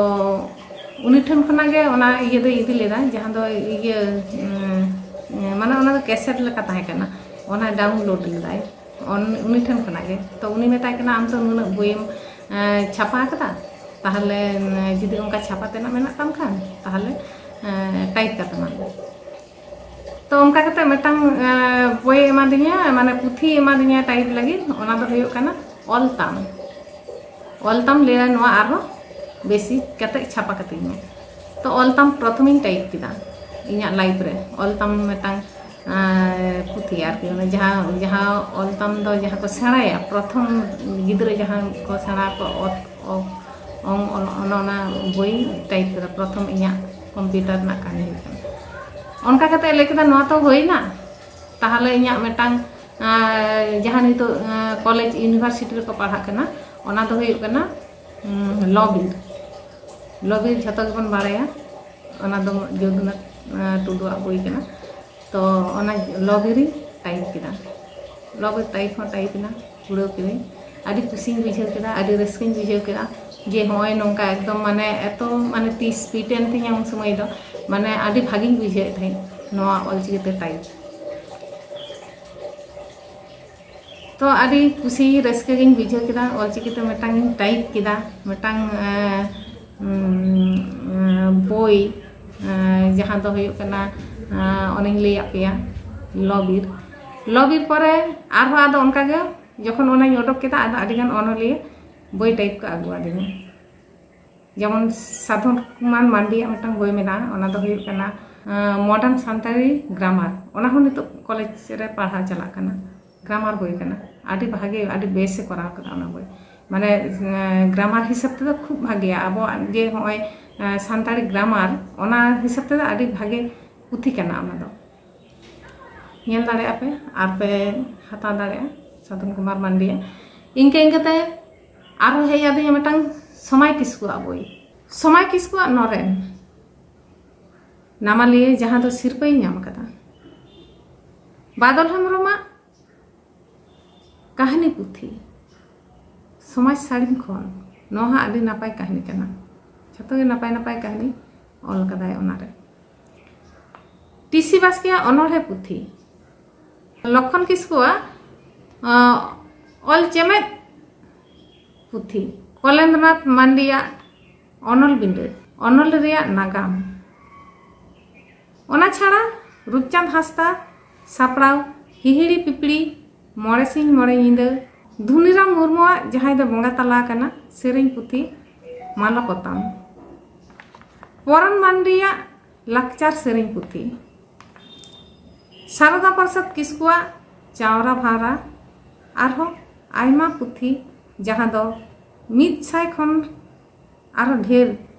ᱩᱱᱤ ᱴᱷᱮᱱ ᱠᱷᱚᱱᱟᱜ ᱜᱮ ᱚᱱᱟ ᱤᱭᱟᱹ ᱫᱚᱭ ᱤᱫᱤ ᱞᱮᱫᱟ, ᱡᱟᱦᱟᱸ ᱫᱚ ᱤᱭᱟᱹ, ᱩᱸ, ᱢᱟᱱᱮ ᱚᱱᱟ ᱫᱚ ᱠᱮᱥᱮᱴ ᱞᱮᱠᱟ ᱛᱟᱦᱮᱸ ᱠᱟᱱᱟ, ᱚᱱᱟ ᱰᱟᱣᱩᱱᱞᱳᱰ ᱞᱮᱫᱟᱭ ᱩᱱ-, ᱩᱱᱤ ᱴᱷᱮᱱ ᱠᱷᱚᱱᱟᱜ ᱜᱮ᱾ ᱛᱚ ᱩᱱᱤ ᱢᱮᱛᱟᱭ ᱠᱟᱱᱟ, "ᱟᱢ ᱛᱚ ᱱᱩᱱᱟᱹᱜ ᱵᱳᱭᱮᱢ, ᱮᱸ, ᱪᱷᱟᱯᱟ ᱟᱠᱟᱫᱟ, ᱛᱟᱦᱚᱞᱮ, ᱩᱸ, ᱡᱩᱫᱤ ᱚᱱᱠᱟ ᱪᱷᱟᱯᱟ ᱛᱮᱱᱟᱜ ᱢᱮᱱᱟᱜ ᱛᱟᱢ ᱠᱷᱟᱱ, ᱛᱟᱦᱚᱞᱮ, ᱮᱸ, ᱴᱟᱭᱤᱯ ᱠᱟᱛᱟᱢᱟᱞᱮ᱾" ᱛᱚ ᱚᱱᱠᱟ ᱠᱟᱛᱮ ᱢᱤᱫᱴᱟᱝ ᱵᱳᱭ ᱮᱢᱟᱫᱤᱧᱟ, ᱢᱟᱱᱮ ᱯᱩᱛᱷᱤ ᱮᱢᱟᱫᱤᱧᱟ ᱴᱟᱭᱤᱯ ᱞᱟᱹᱜᱤᱫ᱾ ᱚᱱᱟ ᱫᱚ ᱦᱩᱭᱩᱜ ᱠᱟᱱᱟ ᱚᱞ ᱛᱟᱢ᱾ ᱚᱞ ᱛᱟᱢ ᱞᱟᱹᱭᱟ ᱱᱚᱣᱟ ᱟᱨᱦᱚᱸ ᱵᱮᱥᱤ ᱠᱟᱛᱮ ᱪᱷᱟᱯᱟ ᱠᱟᱹᱛᱤᱧ ᱢᱮ᱾ ᱛᱚ ᱚᱞ ᱛᱟᱢ ᱯᱨᱚᱛᱷᱚᱢᱤᱧ ᱴᱟᱭᱤᱯ ᱠᱮᱫᱟ ᱤᱧᱟᱹᱜ ᱞᱟᱭᱤᱯᱷ ᱨᱮ᱾ ᱚᱞ ᱛᱟᱢ ᱢᱤᱫᱴᱟᱝ ᱯᱩᱛᱷᱤ ᱟᱨᱠᱤ, ᱚᱱᱟ ᱡᱟᱦᱟᱸ ᱡᱟᱦᱟᱸ ᱚᱞ ᱛᱟᱢ ᱫᱚ ᱡᱟᱦᱟᱸ ᱠᱚ ᱥᱮᱬᱟᱭᱟ, ᱯᱨᱚᱛᱷᱚᱢ ᱜᱤᱫᱽᱨᱟᱹ ᱡᱟᱦᱟᱸ ᱠᱚ ᱥᱮᱬᱟ ᱠᱚ ᱚᱛ ᱚ ᱚᱝ ᱚᱱ- ᱚᱱ- ᱚᱱᱟ ᱵᱳᱭ ᱴᱟᱭᱤᱯ ᱠᱮᱫᱟ ᱯᱨᱚᱛᱷᱚᱢ ᱤᱧᱟᱹᱜ ᱠᱚᱢᱯᱤᱭᱩᱴᱟᱨ ᱨᱮᱱᱟᱜ ᱠᱟᱹᱢᱤ ᱦᱩᱭᱩᱜ ᱠᱟᱱᱟ᱾ ᱚᱱᱠᱟ ᱠᱟᱛᱮ ᱞᱟᱹᱭ ᱠᱮᱫᱟ ᱱᱚᱣᱟ ᱛᱚ ᱦᱩᱭᱱᱟ, ᱛᱟᱦᱚᱞᱮ ᱤᱧᱟᱹᱜ ᱢᱤᱫᱴᱟᱝ ᱡᱟᱦᱟᱸ ᱱᱤᱛᱚᱜ ᱠᱚᱞᱮᱡᱽ ᱤᱭᱩᱱᱤᱵᱷᱟᱨᱥᱤᱴᱤ ᱨᱮᱠᱚ ᱯᱟᱲᱦᱟᱜ ᱠᱟᱱᱟ, ᱚᱱᱟ ᱫᱚ ᱦᱩᱭᱩᱜ ᱠᱟᱱᱟ ᱞᱚ ᱵᱤᱨ᱾ ᱞᱚ ᱵᱤᱨ ᱡᱷᱚᱛᱚ ᱜᱮᱵᱚᱱ ᱵᱟᱲᱟᱭᱟ, ᱚᱱᱟ ᱫᱚ ᱡᱚᱫᱩᱱᱟᱛᱷ ᱴᱩᱰᱩᱣᱟᱜ ᱵᱳᱭ ᱠᱟᱱᱟ᱾ ᱛᱚ ᱚᱱᱟ ᱞᱚ ᱵᱤᱨᱤᱧ ᱴᱟᱭᱤᱯ ᱠᱮᱫᱟ᱾ ᱞᱚ ᱵᱤᱨ ᱴᱟᱭᱤᱯ ᱦᱚᱸ ᱴᱟᱭᱤᱯ ᱮᱱᱟ, ᱠᱩᱲᱟᱹᱣ ᱠᱮᱫᱟᱹᱧ᱾ ᱟᱹᱰᱤ ᱠᱩᱥᱤᱧ ᱵᱩᱡᱷᱟᱹᱣ ᱠᱮᱫᱟ, ᱟᱹᱰᱤ ᱨᱟᱹᱥᱠᱟᱹᱧ ᱵᱩᱡᱷᱟᱹᱣ ᱠᱮᱫᱟ ᱡᱮ ᱦᱚᱸᱜᱼᱚᱭ ᱱᱚᱝᱠᱟ ᱮᱠᱫᱚᱢ ᱢᱟᱱᱮ ᱮᱛᱚ ᱢᱟᱱᱮ ᱛᱤ ᱥᱯᱤᱰ ᱮᱱ ᱛᱤᱧᱟ ᱩᱱ ᱥᱚᱢᱚᱭ ᱫᱚ, ᱢᱟᱱᱮ ᱟᱹᱰᱤ ᱵᱷᱟᱜᱤᱧ ᱵᱩᱡᱷᱟᱹᱣᱮᱫ ᱛᱟᱦᱮᱸᱫ ᱱᱚᱣᱟ ᱚᱞᱪᱤᱠᱤᱛᱮ ᱴᱟᱭᱤᱯ᱾ ᱛᱚ ᱟᱹᱰᱤ ᱠᱩᱥᱤ ᱨᱟᱹᱥᱠᱟᱹ ᱜᱤᱧ ᱵᱩᱡᱷᱟᱹᱣ ᱠᱮᱫᱟ, ᱚᱞᱪᱤᱠᱤᱛᱮ ᱢᱤᱫᱴᱟᱝ ᱤᱧ ᱴᱟᱭᱤᱯ ᱠᱮᱫᱟ, ᱢᱤᱫᱴᱟᱝ ᱵᱳᱭ, ᱡᱟᱦᱟᱸ ᱫᱚ ᱦᱩᱭᱩᱜ ᱠᱟᱱᱟ ᱚᱱᱮᱧ ᱞᱟᱹᱭᱟᱫ ᱯᱮᱭᱟ ᱞᱚ ᱵᱤᱨ᱾ ᱞᱚ ᱵᱤᱨ ᱯᱚᱨᱮ ᱟᱨᱦᱚᱸ ᱟᱫᱚ ᱚᱱᱠᱟᱜᱮ ᱡᱚᱠᱷᱚᱱ ᱚᱱᱟᱧ ᱚᱰᱚᱠ ᱠᱮᱫᱟ, ᱟᱫᱚ ᱟᱹᱰᱤᱜᱟᱱ ᱚᱱᱚᱞᱤᱭᱟᱹ ᱵᱳᱭ ᱴᱟᱭᱤᱯ ᱠᱚ ᱟᱹᱜᱩ ᱟᱹᱫᱤᱧᱟ᱾ ᱡᱮᱢᱚᱱ ᱥᱟᱫᱷᱚᱱ ᱠᱩᱢᱟᱨ ᱢᱟᱱᱰᱤᱭᱟᱜ ᱢᱤᱫᱴᱟᱝ ᱵᱳᱭ ᱢᱮᱱᱟᱜᱼᱟ, ᱚᱱᱟ ᱫᱚ ᱦᱩᱭᱩᱜ ᱠᱟᱱᱟ ᱢᱚᱰᱟᱨᱱ ᱥᱟᱱᱛᱟᱲᱤ ᱜᱨᱟᱢᱟᱨ᱾ ᱚᱱᱟ ᱦᱚᱸ ᱱᱤᱛᱚᱜ ᱠᱚᱞᱮᱡᱽ ᱨᱮ ᱯᱟᱲᱦᱟᱣ ᱪᱟᱞᱟᱜ ᱠᱟᱱᱟ᱾ ᱜᱨᱟᱢᱟᱨ ᱵᱳᱭ ᱠᱟᱱᱟ, ᱟᱹᱰᱤ ᱵᱷᱟᱜᱮ, ᱟᱹᱰᱤ ᱵᱮᱥᱮ ᱠᱚᱨᱟᱣ ᱠᱟᱫᱟ ᱚᱱᱟ ᱵᱳᱭ᱾ ᱢᱟᱱᱮ ᱜᱨᱟᱢᱟᱨ ᱦᱤᱥᱟᱹᱵ ᱛᱮᱫᱚ ᱠᱷᱩᱵ ᱵᱷᱟᱜᱮᱭᱟ᱾ ᱟᱵᱚᱣᱟᱜ ᱡᱮ ᱦᱚᱸᱜᱼᱚᱭ ᱥᱟᱱᱛᱟᱲᱤ ᱜᱨᱟᱢᱟᱨ, ᱚᱱᱟ ᱦᱤᱥᱟᱹᱵ ᱛᱮᱫᱚ ᱟᱹᱰᱤ ᱵᱷᱟᱜᱮ ᱯᱩᱛᱷᱤ ᱠᱟᱱᱟ ᱚᱱᱟ ᱫᱚ᱾ ᱧᱮᱞ ᱫᱟᱲᱮᱭᱟᱜᱼᱟ ᱯᱮ ᱟᱨ ᱯᱮ ᱦᱟᱛᱟᱣ ᱫᱟᱲᱮᱭᱟᱜᱼᱟ ᱥᱟᱫᱷᱚᱱ ᱠᱩᱢᱟᱨ ᱢᱟᱱᱰᱤᱭᱟᱜ᱾ ᱤᱱᱠᱟᱹ ᱤᱱᱠᱟᱹᱛᱮ ᱟᱨᱦᱚᱸ ᱦᱮᱡ ᱟᱹᱫᱤᱧᱟ ᱢᱤᱫᱴᱟᱝ ᱥᱚᱢᱟᱭ ᱠᱤᱥᱠᱩᱣᱟᱜ ᱵᱳᱭ, ᱥᱚᱢᱟᱭ ᱠᱤᱥᱠᱩᱣᱟᱜ ᱱᱚᱨᱮᱱ ᱱᱟᱢᱟᱞᱤᱭᱟᱹ, ᱡᱟᱦᱟᱸ ᱫᱚ ᱥᱤᱨᱯᱟᱹᱭ ᱧᱟᱢ ᱟᱠᱟᱫᱟ᱾ ᱵᱟᱫᱚᱞ ᱦᱮᱢᱵᱨᱚᱢᱟᱜ ᱠᱟᱹᱦᱱᱤ ᱯᱩᱛᱷᱤ ᱥᱚᱢᱟᱡᱽ ᱥᱟᱹᱲᱤᱢ ᱠᱷᱚᱱ, ᱱᱚᱣᱟ ᱦᱚᱸ ᱟᱹᱰᱤ ᱱᱟᱯᱟᱭ ᱠᱟᱹᱦᱱᱤ ᱠᱟᱱᱟ᱾ ᱡᱷᱚᱛᱚ ᱜᱮ ᱱᱟᱯᱟᱭ ᱱᱟᱯᱟᱭ ᱠᱟᱹᱦᱱᱤ ᱚᱞ ᱠᱟᱫᱟᱭ ᱚᱱᱟᱨᱮ᱾ ᱴᱤ ᱥᱤ ᱵᱟᱥᱠᱮᱭᱟᱜ ᱚᱱᱚᱬᱦᱮ ᱯᱩᱛᱷᱤ, ᱞᱚᱠᱠᱷᱚᱱ ᱠᱤᱥᱠᱩᱣᱟᱜ ᱚᱞ ᱪᱮᱢᱮᱫ ᱯᱩᱛᱷᱤ, ᱠᱚᱞᱮᱱᱫᱨᱚᱱᱟᱛᱷ ᱢᱟᱱᱰᱤᱭᱟᱜ ᱚᱱᱚᱞ ᱵᱤᱸᱰᱟᱹ, ᱚᱱᱚᱞ ᱨᱮᱭᱟᱜ ᱱᱟᱜᱟᱢ᱾ ᱚᱱᱟ ᱪᱷᱟᱲᱟ ᱨᱩᱯᱪᱟᱸᱫᱽ ᱦᱟᱸᱥᱫᱟ ᱥᱟᱯᱲᱟᱣ ᱦᱤᱦᱤᱲᱤ ᱯᱤᱯᱤᱲᱤ ᱢᱚᱬᱮ ᱥᱤᱧ ᱢᱚᱬᱮ ᱧᱤᱫᱟᱹ, ᱫᱷᱩᱱᱤᱨᱟᱢ ᱢᱩᱨᱢᱩᱣᱟᱜ ᱡᱟᱦᱟᱸᱭ ᱫᱚ ᱵᱚᱸᱜᱟ ᱛᱟᱞᱟ ᱟᱠᱟᱱᱟ ᱥᱮᱨᱮᱧ ᱯᱩᱛᱷᱤ ᱢᱟᱞᱚ ᱯᱚᱛᱟᱢ, ᱯᱚᱨᱚᱱ ᱢᱟᱱᱰᱤᱭᱟᱜ ᱞᱟᱠᱪᱟᱨ ᱥᱮᱨᱮᱧ ᱯᱩᱛᱷᱤ, ᱥᱟᱨᱚᱫᱟ ᱯᱨᱚᱥᱟᱫᱽ ᱠᱤᱥᱠᱩᱣᱟᱜ ᱪᱟᱣᱨᱟ ᱵᱷᱟᱣᱨᱟ, ᱟᱨᱦᱚᱸ ᱟᱭᱢᱟ ᱯᱩᱛᱷᱤ ᱡᱟᱦᱟᱸ ᱫᱚ ᱢᱤᱫ ᱥᱟᱭ ᱠᱷᱚᱱ ᱟᱨᱦᱚᱸ ᱰᱷᱮᱨ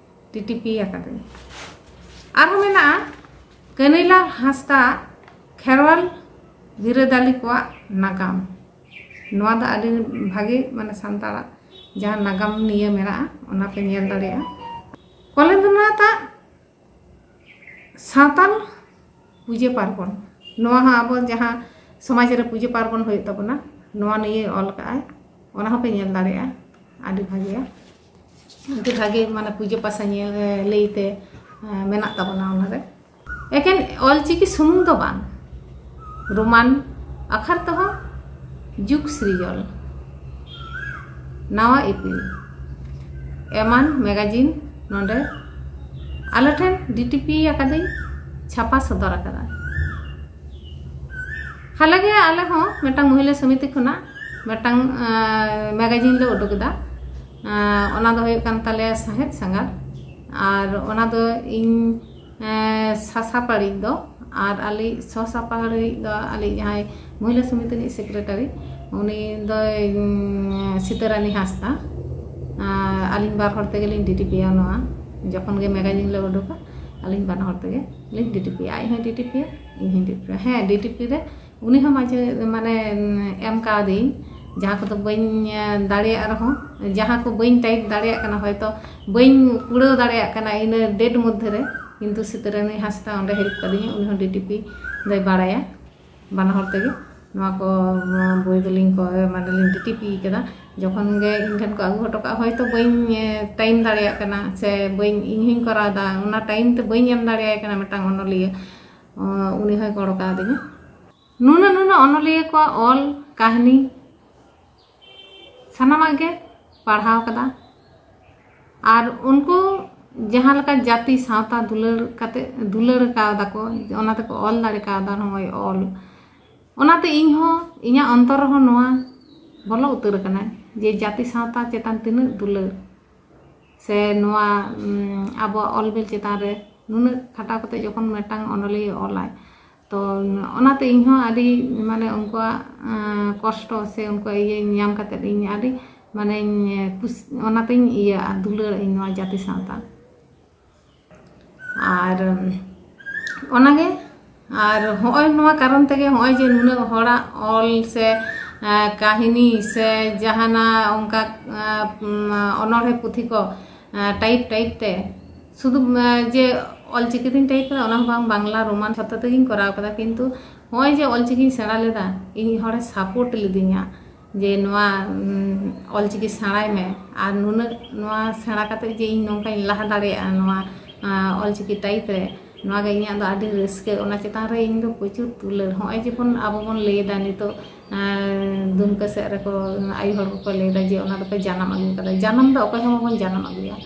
ᱰᱤᱴᱤᱯᱤ ᱟᱠᱟᱫᱟᱹᱧ᱾ ᱟᱨᱦᱚᱸ ᱢᱮᱱᱟᱜᱼᱟ ᱠᱟᱹᱱᱟᱹᱭᱞᱟᱞ ᱦᱟᱸᱥᱫᱟ ᱠᱷᱮᱨᱣᱟᱞ ᱵᱤᱨᱟᱹᱫᱟᱹᱞᱤ ᱠᱚᱣᱟᱜ ᱱᱟᱜᱟᱢ᱾ ᱱᱚᱣᱟ ᱫᱚ ᱟᱹᱰᱤ ᱵᱷᱟᱜᱮ, ᱢᱟᱱᱮ ᱥᱟᱱᱛᱟᱲᱟᱜ ᱡᱟᱦᱟᱸ ᱱᱟᱜᱟᱢ ᱱᱤᱭᱟᱹ ᱢᱮᱱᱟᱜᱼᱟ, ᱚᱱᱟ ᱯᱮ ᱧᱮᱞ ᱫᱟᱲᱮᱭᱟᱜᱼᱟ᱾ ᱠᱚᱞᱮᱱᱫᱨᱚᱱᱟᱛᱷ ᱟᱜ ᱥᱟᱱᱛᱟᱲ ᱯᱩᱡᱟᱹ ᱯᱟᱨᱵᱚᱱ, ᱱᱚᱣᱟ ᱦᱚᱸ ᱟᱵᱚ ᱡᱟᱦᱟᱸ ᱥᱚᱢᱟᱡᱽ ᱨᱮ ᱯᱩᱡᱟᱹ ᱯᱟᱨᱵᱚᱱ ᱦᱩᱭᱩᱜ ᱛᱟᱵᱚᱱᱟ, ᱱᱚᱣᱟ ᱱᱤᱭᱮ ᱚᱞ ᱠᱟᱜᱼᱟᱭ, ᱚᱱᱟ ᱦᱚᱸᱯᱮ ᱧᱮᱞ ᱫᱟᱲᱮᱭᱟᱜᱼᱟ᱾ ᱟᱹᱰᱤ ᱵᱷᱟᱜᱮᱭᱟ, ᱟᱹᱰᱤ ᱵᱷᱟᱜᱮ, ᱢᱟᱱᱮ ᱯᱩᱡᱟᱹ ᱯᱟᱥᱟ ᱧᱮᱞ, ᱮ, ᱞᱟᱹᱭᱛᱮ, ᱮ, ᱢᱮᱱᱟᱜ ᱛᱟᱵᱚᱱᱟ ᱚᱱᱟᱨᱮ᱾ ᱮᱠᱮᱱ ᱚᱞᱪᱤᱠᱤ ᱥᱩᱢᱩᱝ ᱫᱚ ᱵᱟᱝ, ᱨᱳᱢᱟᱱ ᱟᱠᱷᱟᱨ ᱛᱮᱦᱚᱸ ᱡᱩᱜᱽ ᱥᱤᱨᱡᱚᱱ, ᱱᱟᱣᱟ ᱤᱯᱤᱞ ᱮᱢᱟᱱ ᱢᱮᱜᱟᱡᱤᱱ ᱱᱚᱰᱮ ᱟᱞᱮ ᱴᱷᱮᱱ ᱰᱤᱴᱤᱯᱤ ᱟᱠᱟᱫᱟᱹᱧ, ᱪᱷᱟᱯᱟ ᱥᱚᱫᱚᱨ ᱟᱠᱟᱫᱟ᱾ ᱦᱟᱞᱮ ᱜᱮ ᱟᱞᱮ ᱦᱚᱸ ᱢᱤᱫᱴᱟᱝ ᱢᱚᱦᱤᱞᱟ ᱥᱚᱢᱤᱛᱤ ᱠᱷᱚᱱᱟᱜ ᱢᱤᱫᱴᱟᱝ, ᱮᱸ, ᱢᱮᱜᱟᱡᱤᱱ ᱞᱮ ᱩᱰᱩᱠ ᱮᱫᱟ᱾ ᱮᱸ, ᱚᱱᱟ ᱫᱚ ᱦᱩᱭᱩᱜ ᱠᱟᱱ ᱛᱟᱞᱮᱭᱟ ᱥᱟᱶᱦᱮᱫ ᱥᱟᱸᱜᱷᱟᱨ᱾ ᱟᱨ ᱚᱱᱟ ᱫᱚ ᱤᱧ, ᱮᱸ, ᱥᱟᱥᱟᱯᱟᱲᱤᱡ ᱫᱚ, ᱟᱨ ᱟᱞᱮ ᱥᱚᱥᱟᱯᱟᱲᱤᱡ ᱫᱚ ᱟᱞᱮ ᱡᱟᱦᱟᱸᱭ ᱢᱚᱦᱤᱞᱟ ᱥᱚᱢᱤᱛᱤ ᱨᱤᱱᱤᱡ ᱥᱮᱠᱨᱮᱴᱟᱨᱤ, ᱩᱱᱤ ᱫᱚᱭ, ᱩᱸ, ᱥᱤᱛᱟᱹᱨᱟᱱᱤ ᱦᱟᱸᱥᱫᱟ᱾ ᱟᱨ ᱟᱹᱞᱤᱧ ᱵᱟᱨ ᱦᱚᱲ ᱛᱮᱜᱮᱞᱤᱧ ᱰᱤᱴᱤᱯᱤᱭᱟ ᱱᱚᱣᱟ᱾ ᱡᱚᱠᱷᱚᱱ ᱜᱮ ᱢᱮᱜᱟᱡᱤᱱ ᱞᱮ ᱩᱰᱩᱠᱟ, ᱟᱹᱞᱤᱧ ᱵᱟᱱᱟ ᱦᱚᱲ ᱛᱮᱜᱮ ᱞᱤᱧ ᱰᱤᱴᱤᱯᱤᱭᱟ᱾ ᱟᱡ ᱦᱚᱸᱭ ᱰᱤᱴᱤᱯᱤᱭᱟ, ᱤᱧ ᱦᱚᱸᱧ ᱰᱤᱴᱤᱯᱤᱭᱟ᱾ ᱦᱮᱸ, ᱰᱤᱴᱤᱯᱤ ᱨᱮ ᱩᱱᱤ ᱦᱚᱸ ᱢᱟᱡᱷᱮ, ᱢᱟᱱᱮ, ᱮᱢ ᱠᱟᱣᱫᱤᱧ, ᱡᱟᱦᱟᱸ ᱠᱚᱫᱚ ᱵᱟᱹᱧ, ᱮ, ᱫᱟᱲᱮᱭᱟᱜ ᱨᱮᱦᱚᱸ, ᱡᱟᱦᱟᱸ ᱠᱚ ᱵᱟᱹᱧ ᱴᱟᱭᱤᱯ ᱫᱟᱲᱮᱭᱟᱜ ᱠᱟᱱᱟ, ᱦᱚᱭᱛᱚ ᱵᱟᱹᱧ ᱠᱩᱲᱟᱹᱣ ᱫᱟᱲᱮᱭᱟᱜ ᱠᱟᱱᱟ ᱤᱱᱟᱹ ᱰᱮᱴ ᱢᱚᱫᱽᱫᱷᱮ ᱨᱮ, ᱠᱤᱱᱛᱩ ᱥᱤᱛᱟᱹᱨᱟᱹᱱᱤ ᱦᱟᱸᱥᱫᱟ ᱚᱸᱰᱮ ᱦᱮᱞᱯ ᱠᱟᱫᱤᱧᱟ, ᱩᱱᱤ ᱦᱚᱸ ᱰᱤᱴᱤᱯᱤ ᱫᱚᱭ ᱵᱟᱲᱟᱭᱟ᱾ ᱵᱟᱱᱟ ᱦᱚᱲ ᱛᱮᱜᱮ ᱱᱚᱣᱟ ᱠᱚ, ᱱᱚᱣᱟ ᱵᱳᱭ ᱫᱚᱞᱤᱧ ᱠᱚ, ᱢᱟᱱᱮ ᱞᱤᱧ ᱰᱤᱴᱤᱯᱤ ᱠᱟᱫᱟ᱾ ᱡᱚᱠᱷᱚᱱ ᱜᱮ ᱤᱧ ᱴᱷᱮᱱ ᱠᱚ ᱟᱹᱜᱩ ᱦᱚᱴᱚ ᱠᱟᱜᱼᱟ, ᱦᱚᱭᱛᱚ ᱵᱟᱹᱧ, ᱮ, ᱴᱟᱭᱤᱢ ᱫᱟᱲᱮᱭᱟᱜ ᱠᱟᱱᱟ ᱥᱮ ᱵᱟᱹᱧ, ᱤᱧ ᱦᱚᱸᱧ ᱠᱚᱨᱟᱣ ᱮᱫᱟ, ᱚᱱᱟ ᱴᱟᱭᱤᱢ ᱛᱮ ᱵᱟᱹᱧ ᱮᱢ ᱫᱟᱲᱮᱭᱟᱭ ᱠᱟᱱᱟ ᱢᱤᱫᱴᱟᱝ ᱚᱱᱚᱞᱤᱭᱟᱹ, ᱚ, ᱩᱱᱤ ᱦᱚᱸᱭ ᱜᱚᱲᱚ ᱠᱟᱣᱫᱤᱧᱟ᱾ ᱱᱩᱱᱟᱹᱜ, ᱱᱩᱱᱟᱹᱜ ᱚᱱᱚᱞᱤᱭᱟᱹ ᱠᱚᱣᱟᱜ ᱚᱞ ᱠᱟᱹᱦᱱᱤ ᱥᱟᱱᱟᱢᱟᱜ ᱜᱮ ᱯᱟᱲᱦᱟᱣ ᱠᱟᱫᱟ᱾ ᱟᱨ ᱩᱱᱠᱩ ᱡᱟᱦᱟᱸ ᱞᱮᱠᱟ ᱡᱟᱹᱛᱤ ᱥᱟᱶᱛᱟ ᱫᱩᱞᱟᱹᱲ ᱠᱟᱛᱮ, ᱫᱩᱞᱟᱹᱲ ᱠᱟᱣᱫᱟ ᱠᱚ, ᱚᱱᱟ ᱛᱮᱠᱚ ᱚᱞ ᱫᱟᱲᱮ ᱠᱟᱣᱫᱟ ᱱᱚᱜᱼᱚᱭ ᱚᱞ᱾ ᱚᱱᱟᱛᱮ ᱤᱧ ᱦᱚᱸ, ᱤᱧᱟᱹᱜ ᱚᱱᱛᱚᱨ ᱨᱮᱦᱚᱸ ᱱᱚᱣᱟ ᱵᱚᱞᱚ ᱩᱛᱟᱹᱨ ᱟᱠᱟᱱᱟ ᱡᱮ ᱡᱟᱹᱛᱤ ᱥᱟᱶᱛᱟ ᱪᱮᱛᱟᱱ ᱛᱤᱱᱟᱹᱜ ᱫᱩᱞᱟᱹᱲ, ᱥᱮ ᱱᱚᱣᱟ, ᱩᱢ, ᱟᱵᱚᱣᱟᱜ ᱚᱞ ᱵᱤᱞ ᱪᱮᱛᱟᱱ ᱨᱮ ᱱᱩᱱᱟᱹᱜ ᱠᱷᱟᱴᱟᱣ ᱠᱟᱛᱮ ᱡᱚᱠᱷᱚᱱ ᱢᱤᱫᱴᱟᱝ ᱚᱱᱚᱞᱤᱭᱟᱹ ᱚᱞᱟᱭ, ᱛᱚ ᱚᱱᱟᱛᱮ ᱤᱧ ᱦᱚᱸ ᱟᱹᱰᱤ, ᱢᱟᱱᱮ, ᱩᱱᱠᱩᱣᱟᱜ, ᱟᱸ, ᱠᱚᱥᱴᱚ ᱥᱮ ᱩᱱᱠᱩᱣᱟᱜ ᱤᱭᱟᱹ ᱧᱟᱢ ᱠᱟᱛᱮ ᱤᱧ ᱟᱹᱰᱤ, ᱢᱟᱱᱮᱧ ᱠᱩᱥ-, ᱚᱱᱟᱛᱮᱧ ᱤᱭᱟᱹᱜᱼᱟ, ᱫᱩᱞᱟᱹᱲ ᱟᱹᱧ ᱱᱚᱣᱟ ᱡᱟᱹᱛᱤ ᱥᱟᱶᱛᱟ᱾ ᱟᱨ, ᱩᱢ, ᱚᱱᱟᱜᱮ᱾ ᱟᱨ ᱦᱚᱸᱜᱼᱚᱭ ᱱᱚᱣᱟ ᱠᱟᱨᱚᱱ ᱛᱮᱜᱮ ᱦᱚᱸᱜᱼᱚᱭ ᱡᱮ ᱱᱩᱱᱟᱹᱜ ᱦᱚᱲᱟᱜ ᱚᱞ ᱥᱮ, ᱮᱸ, ᱠᱟᱹᱦᱱᱤ ᱥᱮ ᱡᱟᱦᱟᱱᱟᱜ ᱚᱱᱠᱟ, ᱮᱸ, ᱩᱢ, ᱚᱱᱚᱬᱦᱮ ᱯᱩᱛᱷᱤ ᱠᱚ, ᱮᱸ, ᱴᱟᱭᱤᱯ ᱴᱟᱭᱤᱯ ᱛᱮ ᱥᱩᱫᱷᱩ, ᱮᱸ, ᱡᱮ ᱚᱞᱪᱤᱠᱤ ᱛᱤᱧ ᱴᱟᱭᱤᱯ ᱠᱟᱫᱟ, ᱚᱱᱟ ᱦᱚᱸ ᱵᱟᱝ, ᱵᱟᱝᱞᱟ, ᱨᱳᱢᱟᱱ ᱡᱷᱚᱛᱚ ᱛᱮᱜᱤᱧ ᱠᱚᱨᱟᱣ ᱠᱟᱫᱟ, ᱠᱤᱱᱛᱩ ᱦᱚᱸᱜᱼᱚᱭ ᱡᱮ ᱚᱞᱪᱤᱠᱤᱧ ᱥᱮᱬᱟ ᱞᱮᱫᱟ, ᱤᱧ ᱦᱚᱲᱮ ᱥᱟᱯᱳᱨᱴ ᱞᱤᱫᱤᱧᱟ ᱡᱮ ᱱᱚᱣᱟ, ᱩᱢ, ᱚᱞᱪᱤᱠᱤ ᱥᱮᱬᱟᱭ ᱢᱮ, ᱟᱨ ᱱᱩᱱᱟᱹᱜ ᱱᱚᱣᱟ ᱥᱮᱬᱟ ᱠᱟᱛᱮ ᱡᱮ ᱤᱧ ᱱᱚᱝᱠᱟᱧ ᱞᱟᱦᱟ ᱫᱟᱲᱮᱭᱟᱜᱼᱟ ᱱᱚᱣᱟ, ᱟᱸ, ᱚᱞᱪᱤᱠᱤ ᱴᱟᱭᱤᱯ ᱨᱮ, ᱱᱚᱣᱟ ᱜᱮ ᱤᱧᱟᱹᱜ ᱫᱚ ᱟᱹᱰᱤ ᱨᱟᱹᱥᱠᱟᱹ᱾ ᱚᱱᱟ ᱪᱮᱛᱟᱱ ᱨᱮ ᱤᱧ ᱫᱚ ᱯᱨᱚᱪᱩᱨ ᱫᱩᱞᱟᱹᱲ᱾ ᱦᱚᱸᱜᱼᱚᱭ ᱡᱮᱵᱚᱱ ᱟᱵᱚ ᱵᱚᱱ ᱞᱟᱹᱭ ᱮᱫᱟ ᱱᱤᱛᱚᱜ, ᱟᱸ, ᱫᱩᱢᱠᱟᱹ ᱥᱮᱫ ᱨᱮᱠᱚ, ᱟᱭᱳ ᱦᱚᱲ ᱠᱚᱠᱚ ᱞᱟᱹᱭ ᱮᱫᱟ ᱡᱮ ᱚᱱᱟ ᱫᱚᱯᱮ ᱡᱟᱱᱟᱢ ᱟᱹᱜᱩ ᱠᱟᱫᱟ᱾ ᱡᱟᱱᱟᱢ ᱫᱚ ᱚᱠᱚᱭ ᱦᱚᱸ ᱵᱟᱵᱚᱱ ᱡᱟᱱᱟᱢ ᱟᱹᱜᱩᱭᱟ᱾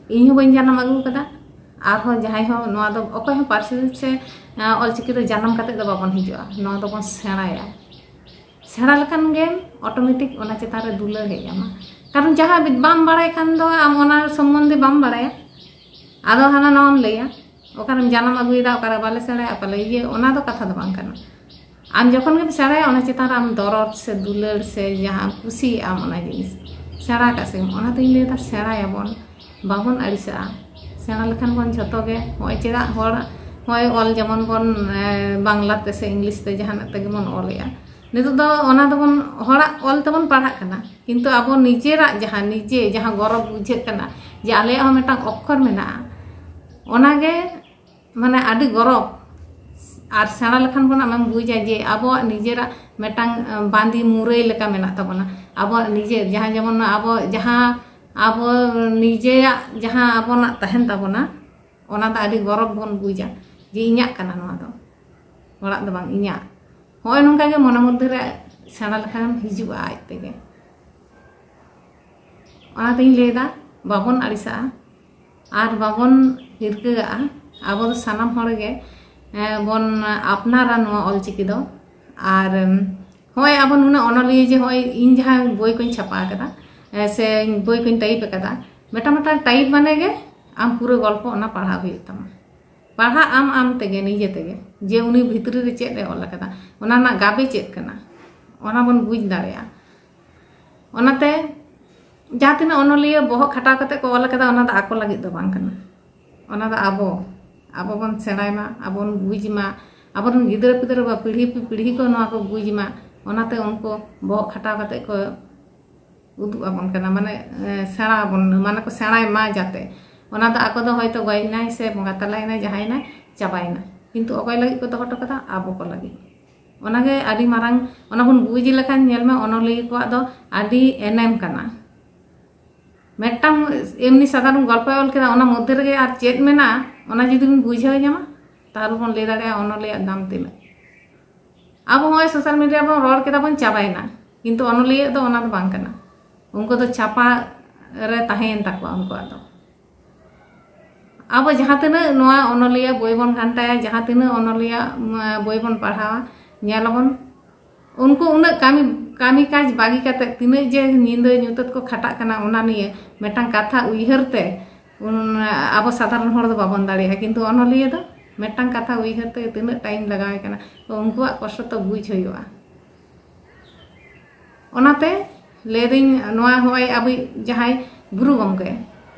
ᱤᱧ ᱦᱚᱸ ᱵᱟᱹᱧ ᱡᱟᱱᱟᱢ ᱟᱹᱜᱩ ᱠᱟᱫᱟ, ᱟᱨᱦᱚᱸ ᱡᱟᱦᱟᱸᱭ ᱦᱚᱸ, ᱱᱚᱣᱟ ᱫᱚ ᱚᱠᱚᱭ ᱦᱚᱸ ᱯᱟᱹᱨᱥᱤ ᱥᱮ, ᱟᱸ, ᱚᱞᱪᱤᱠᱤ ᱫᱚ ᱡᱟᱱᱟᱢ ᱠᱟᱛᱮ ᱫᱚ ᱵᱟᱵᱚᱱ ᱦᱤᱡᱩᱜᱼᱟ, ᱱᱚᱣᱟ ᱫᱚᱵᱚᱱ ᱥᱮᱬᱟᱭᱟ᱾ ᱥᱮᱬᱟ ᱞᱮᱠᱷᱟᱱ ᱜᱮᱢ ᱚᱴᱳᱢᱮᱴᱤᱠ ᱚᱱᱟ ᱪᱮᱛᱟᱱ ᱨᱮ ᱫᱩᱞᱟᱹᱲ ᱦᱮᱡ ᱟᱢᱟ᱾ ᱠᱟᱨᱚᱱ ᱡᱟᱦᱟᱸ ᱵᱟᱢ ᱵᱟᱲᱟᱭ ᱠᱷᱟᱱ ᱫᱚ ᱟᱢ ᱚᱱᱟ ᱥᱚᱢᱵᱚᱱᱫᱷᱮ ᱵᱟᱢ ᱵᱟᱲᱟᱭᱟ, ᱟᱫᱚ ᱦᱟᱱᱟ ᱱᱟᱣᱟᱢ ᱞᱟᱹᱭᱟ, ᱚᱠᱟᱨᱮᱢ ᱡᱟᱱᱟᱢ ᱟᱹᱜᱩᱭᱮᱫᱟ, ᱚᱠᱟᱨᱮ ᱵᱟᱞᱮ ᱥᱮᱬᱟᱭᱟ, ᱯᱟᱞᱮ ᱤᱭᱟᱹ, ᱚᱱᱟ ᱫᱚ ᱠᱟᱛᱷᱟ ᱫᱚ ᱵᱟᱝ ᱠᱟᱱᱟ᱾ ᱟᱢ ᱡᱚᱠᱷᱚᱱ ᱜᱮᱢ ᱥᱮᱬᱟᱭᱟ, ᱚᱱᱟ ᱪᱮᱛᱟᱱ ᱨᱮ ᱟᱢ ᱫᱚᱨᱚᱫ ᱥᱮ ᱫᱩᱞᱟᱹᱲ ᱥᱮ ᱡᱟᱦᱟᱸ ᱠᱩᱥᱤᱭᱟᱜ ᱟᱢ ᱚᱱᱟ ᱡᱤᱱᱤᱥ, ᱥᱮᱬᱟ ᱠᱟᱜ ᱥᱮᱢ᱾ ᱚᱱᱟᱛᱮᱧ ᱞᱟᱹᱭᱫᱟ, ᱥᱮᱬᱟᱭᱟᱵᱚᱱ, ᱵᱟᱵᱚᱱ ᱟᱹᱲᱤᱥᱟᱜᱼᱟ᱾ ᱥᱮᱬᱟ ᱞᱮᱠᱷᱟᱱ ᱵᱚᱱ ᱡᱷᱚᱛᱚ ᱜᱮ, ᱱᱚᱜᱼᱚᱭ ᱪᱮᱫᱟᱜ ᱦᱚᱲ, ᱱᱚᱜᱼᱚᱭ ᱚᱞ ᱡᱮᱢᱚᱱ ᱵᱚᱱ, ᱮ, ᱵᱟᱝᱞᱟ ᱛᱮ ᱥᱮ ᱤᱝᱞᱤᱥ ᱛᱮ ᱡᱟᱦᱟᱱᱟᱜ ᱛᱮᱜᱮ ᱵᱚᱱ ᱚᱞᱮᱜᱼᱟ, ᱱᱤᱛᱚᱜ ᱫᱚ ᱚᱱᱟ ᱫᱚᱵᱚᱱ, ᱦᱚᱲᱟᱜ ᱚᱞ ᱛᱮᱵᱚᱱ ᱯᱟᱲᱦᱟᱜ ᱠᱟᱱᱟ, ᱠᱤᱱᱛᱩ ᱟᱵᱚ ᱱᱤᱡᱮᱨᱟᱜ ᱡᱟᱦᱟᱸ, ᱱᱤᱡᱮ ᱡᱟᱦᱟᱸ ᱜᱚᱨᱚᱵᱽ ᱵᱩᱡᱷᱟᱹᱜ ᱠᱟᱱᱟ ᱡᱮ ᱟᱞᱮᱭᱟᱜ ᱦᱚᱸ ᱢᱤᱫᱴᱟᱝ ᱚᱠᱠᱷᱚᱨ ᱢᱮᱱᱟᱜᱼᱟ, ᱚᱱᱟᱜᱮ ᱢᱟᱱᱮ ᱟᱹᱰᱤ ᱜᱚᱨᱚᱵᱽ᱾ ᱟᱨ ᱥᱮᱬᱟ ᱞᱮᱠᱷᱟᱱ ᱵᱚᱱ ᱟᱢᱮᱢ ᱵᱩᱡᱟ ᱡᱮ ᱟᱵᱚᱣᱟᱜ ᱱᱤᱡᱮᱨᱟᱜ ᱢᱤᱫᱴᱟᱝ, ᱮ, ᱵᱟᱸᱫᱤ ᱢᱩᱨᱟᱹᱭ ᱞᱮᱠᱟ ᱢᱮᱱᱟᱜ ᱛᱟᱵᱚᱱᱟ᱾ ᱟᱵᱚᱣᱟᱜ ᱱᱤᱡᱮᱨ ᱡᱟᱦᱟᱸ, ᱡᱮᱢᱚᱱ ᱟᱵᱚ ᱡᱟᱦᱟᱸ, ᱟᱵᱚ ᱱᱤᱡᱮᱭᱟᱜ ᱡᱟᱦᱟᱸ ᱟᱵᱚᱱᱟᱜ ᱛᱟᱦᱮᱱ ᱛᱟᱵᱚᱱᱟ, ᱚᱱᱟ ᱫᱚ ᱟᱹᱰᱤ ᱜᱚᱨᱚᱵᱽ ᱵᱚᱱ ᱵᱩᱡᱟ ᱡᱮ ᱤᱧᱟᱹᱜ ᱠᱟᱱᱟ ᱱᱚᱣᱟ ᱫᱚ, ᱦᱚᱲᱟᱜ ᱫᱚ ᱵᱟᱝ, ᱤᱧᱟᱹᱜ᱾ ᱦᱚᱸᱜᱼᱚᱭ ᱱᱚᱝᱠᱟ ᱜᱮ ᱢᱚᱱᱮ ᱢᱚᱫᱽᱫᱷᱮ ᱨᱮ ᱥᱮᱬᱟ ᱞᱮᱠᱷᱟᱱ ᱦᱤᱡᱩᱜᱼᱟ ᱟᱡ ᱛᱮᱜᱮ᱾ ᱚᱱᱟᱛᱤᱧ ᱞᱟᱹᱭᱫᱟ, ᱵᱟᱵᱚᱱ ᱟᱹᱲᱤᱥᱟᱜᱼᱟ᱾ ᱟᱨ ᱵᱟᱵᱚᱱ ᱦᱤᱨᱠᱟᱹᱜᱼᱟ᱾ ᱟᱵᱚ ᱫᱚ ᱥᱟᱱᱟᱢ ᱦᱚᱲ ᱜᱮ ᱵᱚᱱ ᱟᱯᱱᱟᱨᱟ ᱱᱚᱣᱟ ᱚᱞᱪᱤᱠᱤ ᱫᱚ᱾ ᱟᱨ ᱦᱚᱸᱜᱼᱚᱭ ᱟᱵᱚ ᱱᱩᱱᱟᱹᱜ ᱚᱱᱚᱞᱤᱭᱟᱹ ᱡᱮ ᱦᱚᱸᱜᱼᱚᱭ ᱤᱧ ᱡᱟᱦᱟᱸ ᱵᱳᱭ ᱠᱚᱧ ᱪᱷᱟᱯᱟ ᱟᱠᱟᱫᱟ ᱥᱮ ᱵᱳᱭ ᱠᱚᱧ ᱴᱟᱭᱤᱯ ᱟᱠᱟᱫᱟ, ᱢᱤᱫᱴᱟᱝ ᱢᱤᱫᱴᱟᱝ ᱴᱟᱭᱤᱯ ᱢᱟᱱᱮ ᱜᱮ ᱟᱢ ᱯᱩᱨᱟᱹ ᱜᱚᱞᱯᱚ ᱚᱱᱟ ᱯᱟᱲᱦᱟᱣ ᱦᱩᱭᱩᱜ ᱛᱟᱢᱟ᱾ ᱯᱟᱲᱦᱟᱜ ᱟᱢ ᱟᱢ ᱛᱮᱜᱮ, ᱱᱤᱡᱮ ᱛᱮᱜᱮ, ᱡᱮ ᱩᱱᱤ ᱵᱷᱤᱛᱨᱤ ᱨᱮ ᱪᱮᱫ ᱮ ᱚᱞ ᱟᱠᱟᱫᱟ, ᱚᱱᱟ ᱨᱮᱱᱟᱜ ᱜᱟᱵᱮ ᱪᱮᱫ ᱠᱟᱱᱟ, ᱚᱱᱟ ᱵᱚᱱ ᱵᱩᱡᱽ ᱫᱟᱲᱮᱭᱟᱜᱼᱟ᱾ ᱚᱱᱟᱛᱮ ᱡᱟᱦᱟᱸ ᱛᱤᱱᱟᱹᱜ ᱚᱱᱚᱞᱤᱭᱟᱹ ᱵᱚᱦᱚᱜ ᱠᱷᱟᱴᱟᱣ ᱠᱟᱛᱮ ᱠᱚ ᱚᱞ ᱟᱠᱟᱫᱟ, ᱚᱱᱟ ᱫᱚ ᱟᱠᱚ ᱞᱟᱹᱜᱤᱫ ᱫᱚ ᱵᱟᱝ ᱠᱟᱱᱟ᱾ ᱚᱱᱟ ᱫᱚ ᱟᱵᱚ, ᱟᱵᱚ ᱵᱚᱱ ᱥᱮᱬᱟᱭ ᱢᱟ, ᱟᱵᱚ ᱵᱚᱱ ᱵᱩᱡᱽ ᱢᱟ, ᱟᱵᱚᱨᱮᱱ ᱜᱤᱫᱽᱨᱟᱹ ᱯᱤᱫᱽᱨᱟᱹ ᱵᱟ ᱯᱤᱲᱦᱤ ᱯᱤᱲᱦᱤ ᱠᱚ ᱱᱚᱣᱟ ᱠᱚ ᱵᱩᱡᱽ ᱢᱟ᱾ ᱚᱱᱟᱛᱮ ᱩᱱᱠᱩ ᱵᱚᱦᱚᱜ ᱠᱷᱟᱴᱟᱣ ᱠᱟᱛᱮ ᱠᱚ ᱩᱫᱩᱜ ᱟᱵᱚᱱ ᱠᱟᱱᱟ, ᱢᱟᱱᱮ ᱥᱮᱬᱟ ᱟᱵᱚᱱ, ᱢᱟᱱᱮ ᱠᱚ ᱥᱮᱬᱟᱭ ᱢᱟ ᱡᱟᱛᱮ᱾ ᱚᱱᱟ ᱫᱚ ᱟᱠᱚ ᱫᱚ ᱦᱚᱭᱛᱳ ᱜᱚᱡ ᱮᱱᱟᱭ ᱥᱮ ᱵᱚᱸᱜᱟ ᱛᱟᱞᱟᱭᱮᱱᱟᱭ, ᱡᱟᱦᱟᱸᱭᱮᱱᱟᱭ, ᱪᱟᱵᱟᱭᱮᱱᱟ, ᱠᱤᱱᱛᱩ ᱚᱠᱚᱭ ᱞᱟᱹᱜᱤᱫ ᱠᱚ ᱫᱚᱦᱚ ᱦᱚᱴᱚ ᱠᱟᱫᱟ? ᱟᱵᱚ ᱠᱚ ᱞᱟᱹᱜᱤᱫ᱾ ᱚᱱᱟᱜᱮ ᱟᱹᱰᱤ ᱢᱟᱨᱟᱝ, ᱚᱱᱟ ᱵᱚᱱ ᱵᱩᱡᱽ ᱞᱮᱠᱷᱟᱱ, ᱧᱮᱞ ᱢᱮ, ᱚᱱᱚᱞᱤᱭᱟᱹ ᱠᱚᱣᱟᱜ ᱫᱚ ᱟᱹᱰᱤ ᱮᱱᱮᱢ ᱠᱟᱱᱟ᱾ ᱢᱤᱫᱴᱟᱝ ᱮᱢᱱᱤ ᱥᱟᱫᱷᱟᱨᱚᱱ ᱜᱚᱞᱯᱚᱭ ᱚᱞ ᱠᱮᱫᱟ, ᱚᱱᱟ ᱢᱚᱫᱽᱫᱷᱮ ᱨᱮᱜᱮ ᱟᱨ ᱪᱮᱫ ᱢᱮᱱᱟᱜᱼᱟ, ᱚᱱᱟ ᱡᱩᱫᱤ ᱵᱚᱱ ᱵᱩᱡᱷᱟᱹᱣ ᱧᱟᱢᱟ, ᱛᱟᱦᱚᱞᱮ ᱵᱚᱱ ᱞᱟᱹᱭ ᱫᱟᱲᱮᱭᱟᱜᱼᱟ ᱚᱱᱚᱞᱤᱭᱟᱹ ᱫᱟᱢ ᱛᱤᱱᱟᱹᱜ᱾ ᱟᱵᱚ ᱦᱚᱸᱜᱼᱚᱭ ᱥᱳᱥᱟᱞ ᱢᱤᱰᱤᱭᱟ ᱵᱚᱱ ᱨᱚᱲ ᱠᱮᱫᱟ ᱵᱚᱱ, ᱪᱟᱵᱟᱭᱮᱱᱟ, ᱠᱤᱱᱛᱩ ᱚᱱᱚᱞᱤᱭᱟᱹ ᱫᱚ ᱚᱱᱟ ᱫᱚ ᱵᱟᱝ ᱠᱟᱱᱟ᱾ ᱩᱱᱠᱩ ᱫᱚ ᱪᱷᱟᱯᱟ ᱨᱮ ᱛᱟᱦᱮᱸᱭᱮᱱ ᱛᱟᱠᱚᱣᱟ ᱩᱱᱠᱩᱣᱟᱜ ᱫᱚ᱾ ᱟᱵᱚ ᱡᱟᱦᱟᱸ ᱛᱤᱱᱟᱹᱜ ᱱᱚᱣᱟ ᱚᱱᱚᱞᱤᱭᱟᱹ ᱵᱳᱭ ᱵᱚᱱ ᱜᱷᱟᱱᱴᱟᱭᱟ, ᱡᱟᱦᱟᱸ ᱛᱤᱱᱟᱹᱜ ᱚᱱᱚᱞᱤᱭᱟᱹ ᱵᱳᱭ ᱵᱚᱱ ᱯᱟᱲᱦᱟᱣᱟ, ᱧᱮᱞ ᱟᱵᱚᱱ ᱩᱱᱠᱩ ᱩᱱᱟᱹᱜ ᱠᱟᱹᱢᱤ, ᱠᱟᱹᱢᱤ ᱠᱟᱡᱽ ᱵᱟᱹᱜᱤ ᱠᱟᱛᱮ ᱛᱤᱱᱟᱹᱜ ᱡᱮ ᱧᱤᱫᱟᱹ ᱧᱩᱛᱟᱹᱛ ᱠᱚ ᱠᱷᱟᱴᱟᱜ ᱠᱟᱱᱟ, ᱚᱱᱟ ᱱᱤᱭᱮ ᱢᱤᱫᱴᱟᱝ ᱠᱟᱛᱷᱟ ᱩᱭᱦᱟᱹᱨ ᱛᱮ ᱟᱵᱚ ᱥᱟᱫᱷᱟᱨᱚᱱ ᱦᱚᱲ ᱫᱚ ᱵᱟᱵᱚᱱ ᱫᱟᱲᱮᱭᱟᱜᱼᱟ, ᱠᱤᱱᱛᱩ ᱚᱱᱚᱞᱤᱭᱟᱹ ᱫᱚ ᱢᱤᱫᱴᱟᱝ ᱠᱟᱛᱷᱟ ᱩᱭᱦᱟᱹᱨ ᱛᱮ ᱛᱤᱱᱟᱹᱜ ᱴᱟᱭᱤᱢ ᱞᱟᱜᱟᱣ ᱠᱟᱱᱟ, ᱛᱚ ᱩᱱᱠᱩᱣᱟᱜ ᱠᱚᱥᱴᱚ ᱛᱚ ᱵᱩᱡᱽ ᱦᱩᱭᱩᱜᱼᱟ᱾ ᱚᱱᱟᱛᱮ ᱞᱟᱹᱭᱫᱟᱹᱧ, ᱱᱚᱣᱟ ᱦᱚᱸᱜᱼᱚᱭ ᱟᱵᱚᱭᱤᱡ ᱡᱟᱦᱟᱸᱭ ᱜᱩᱨᱩ ᱜᱚᱢᱠᱮ,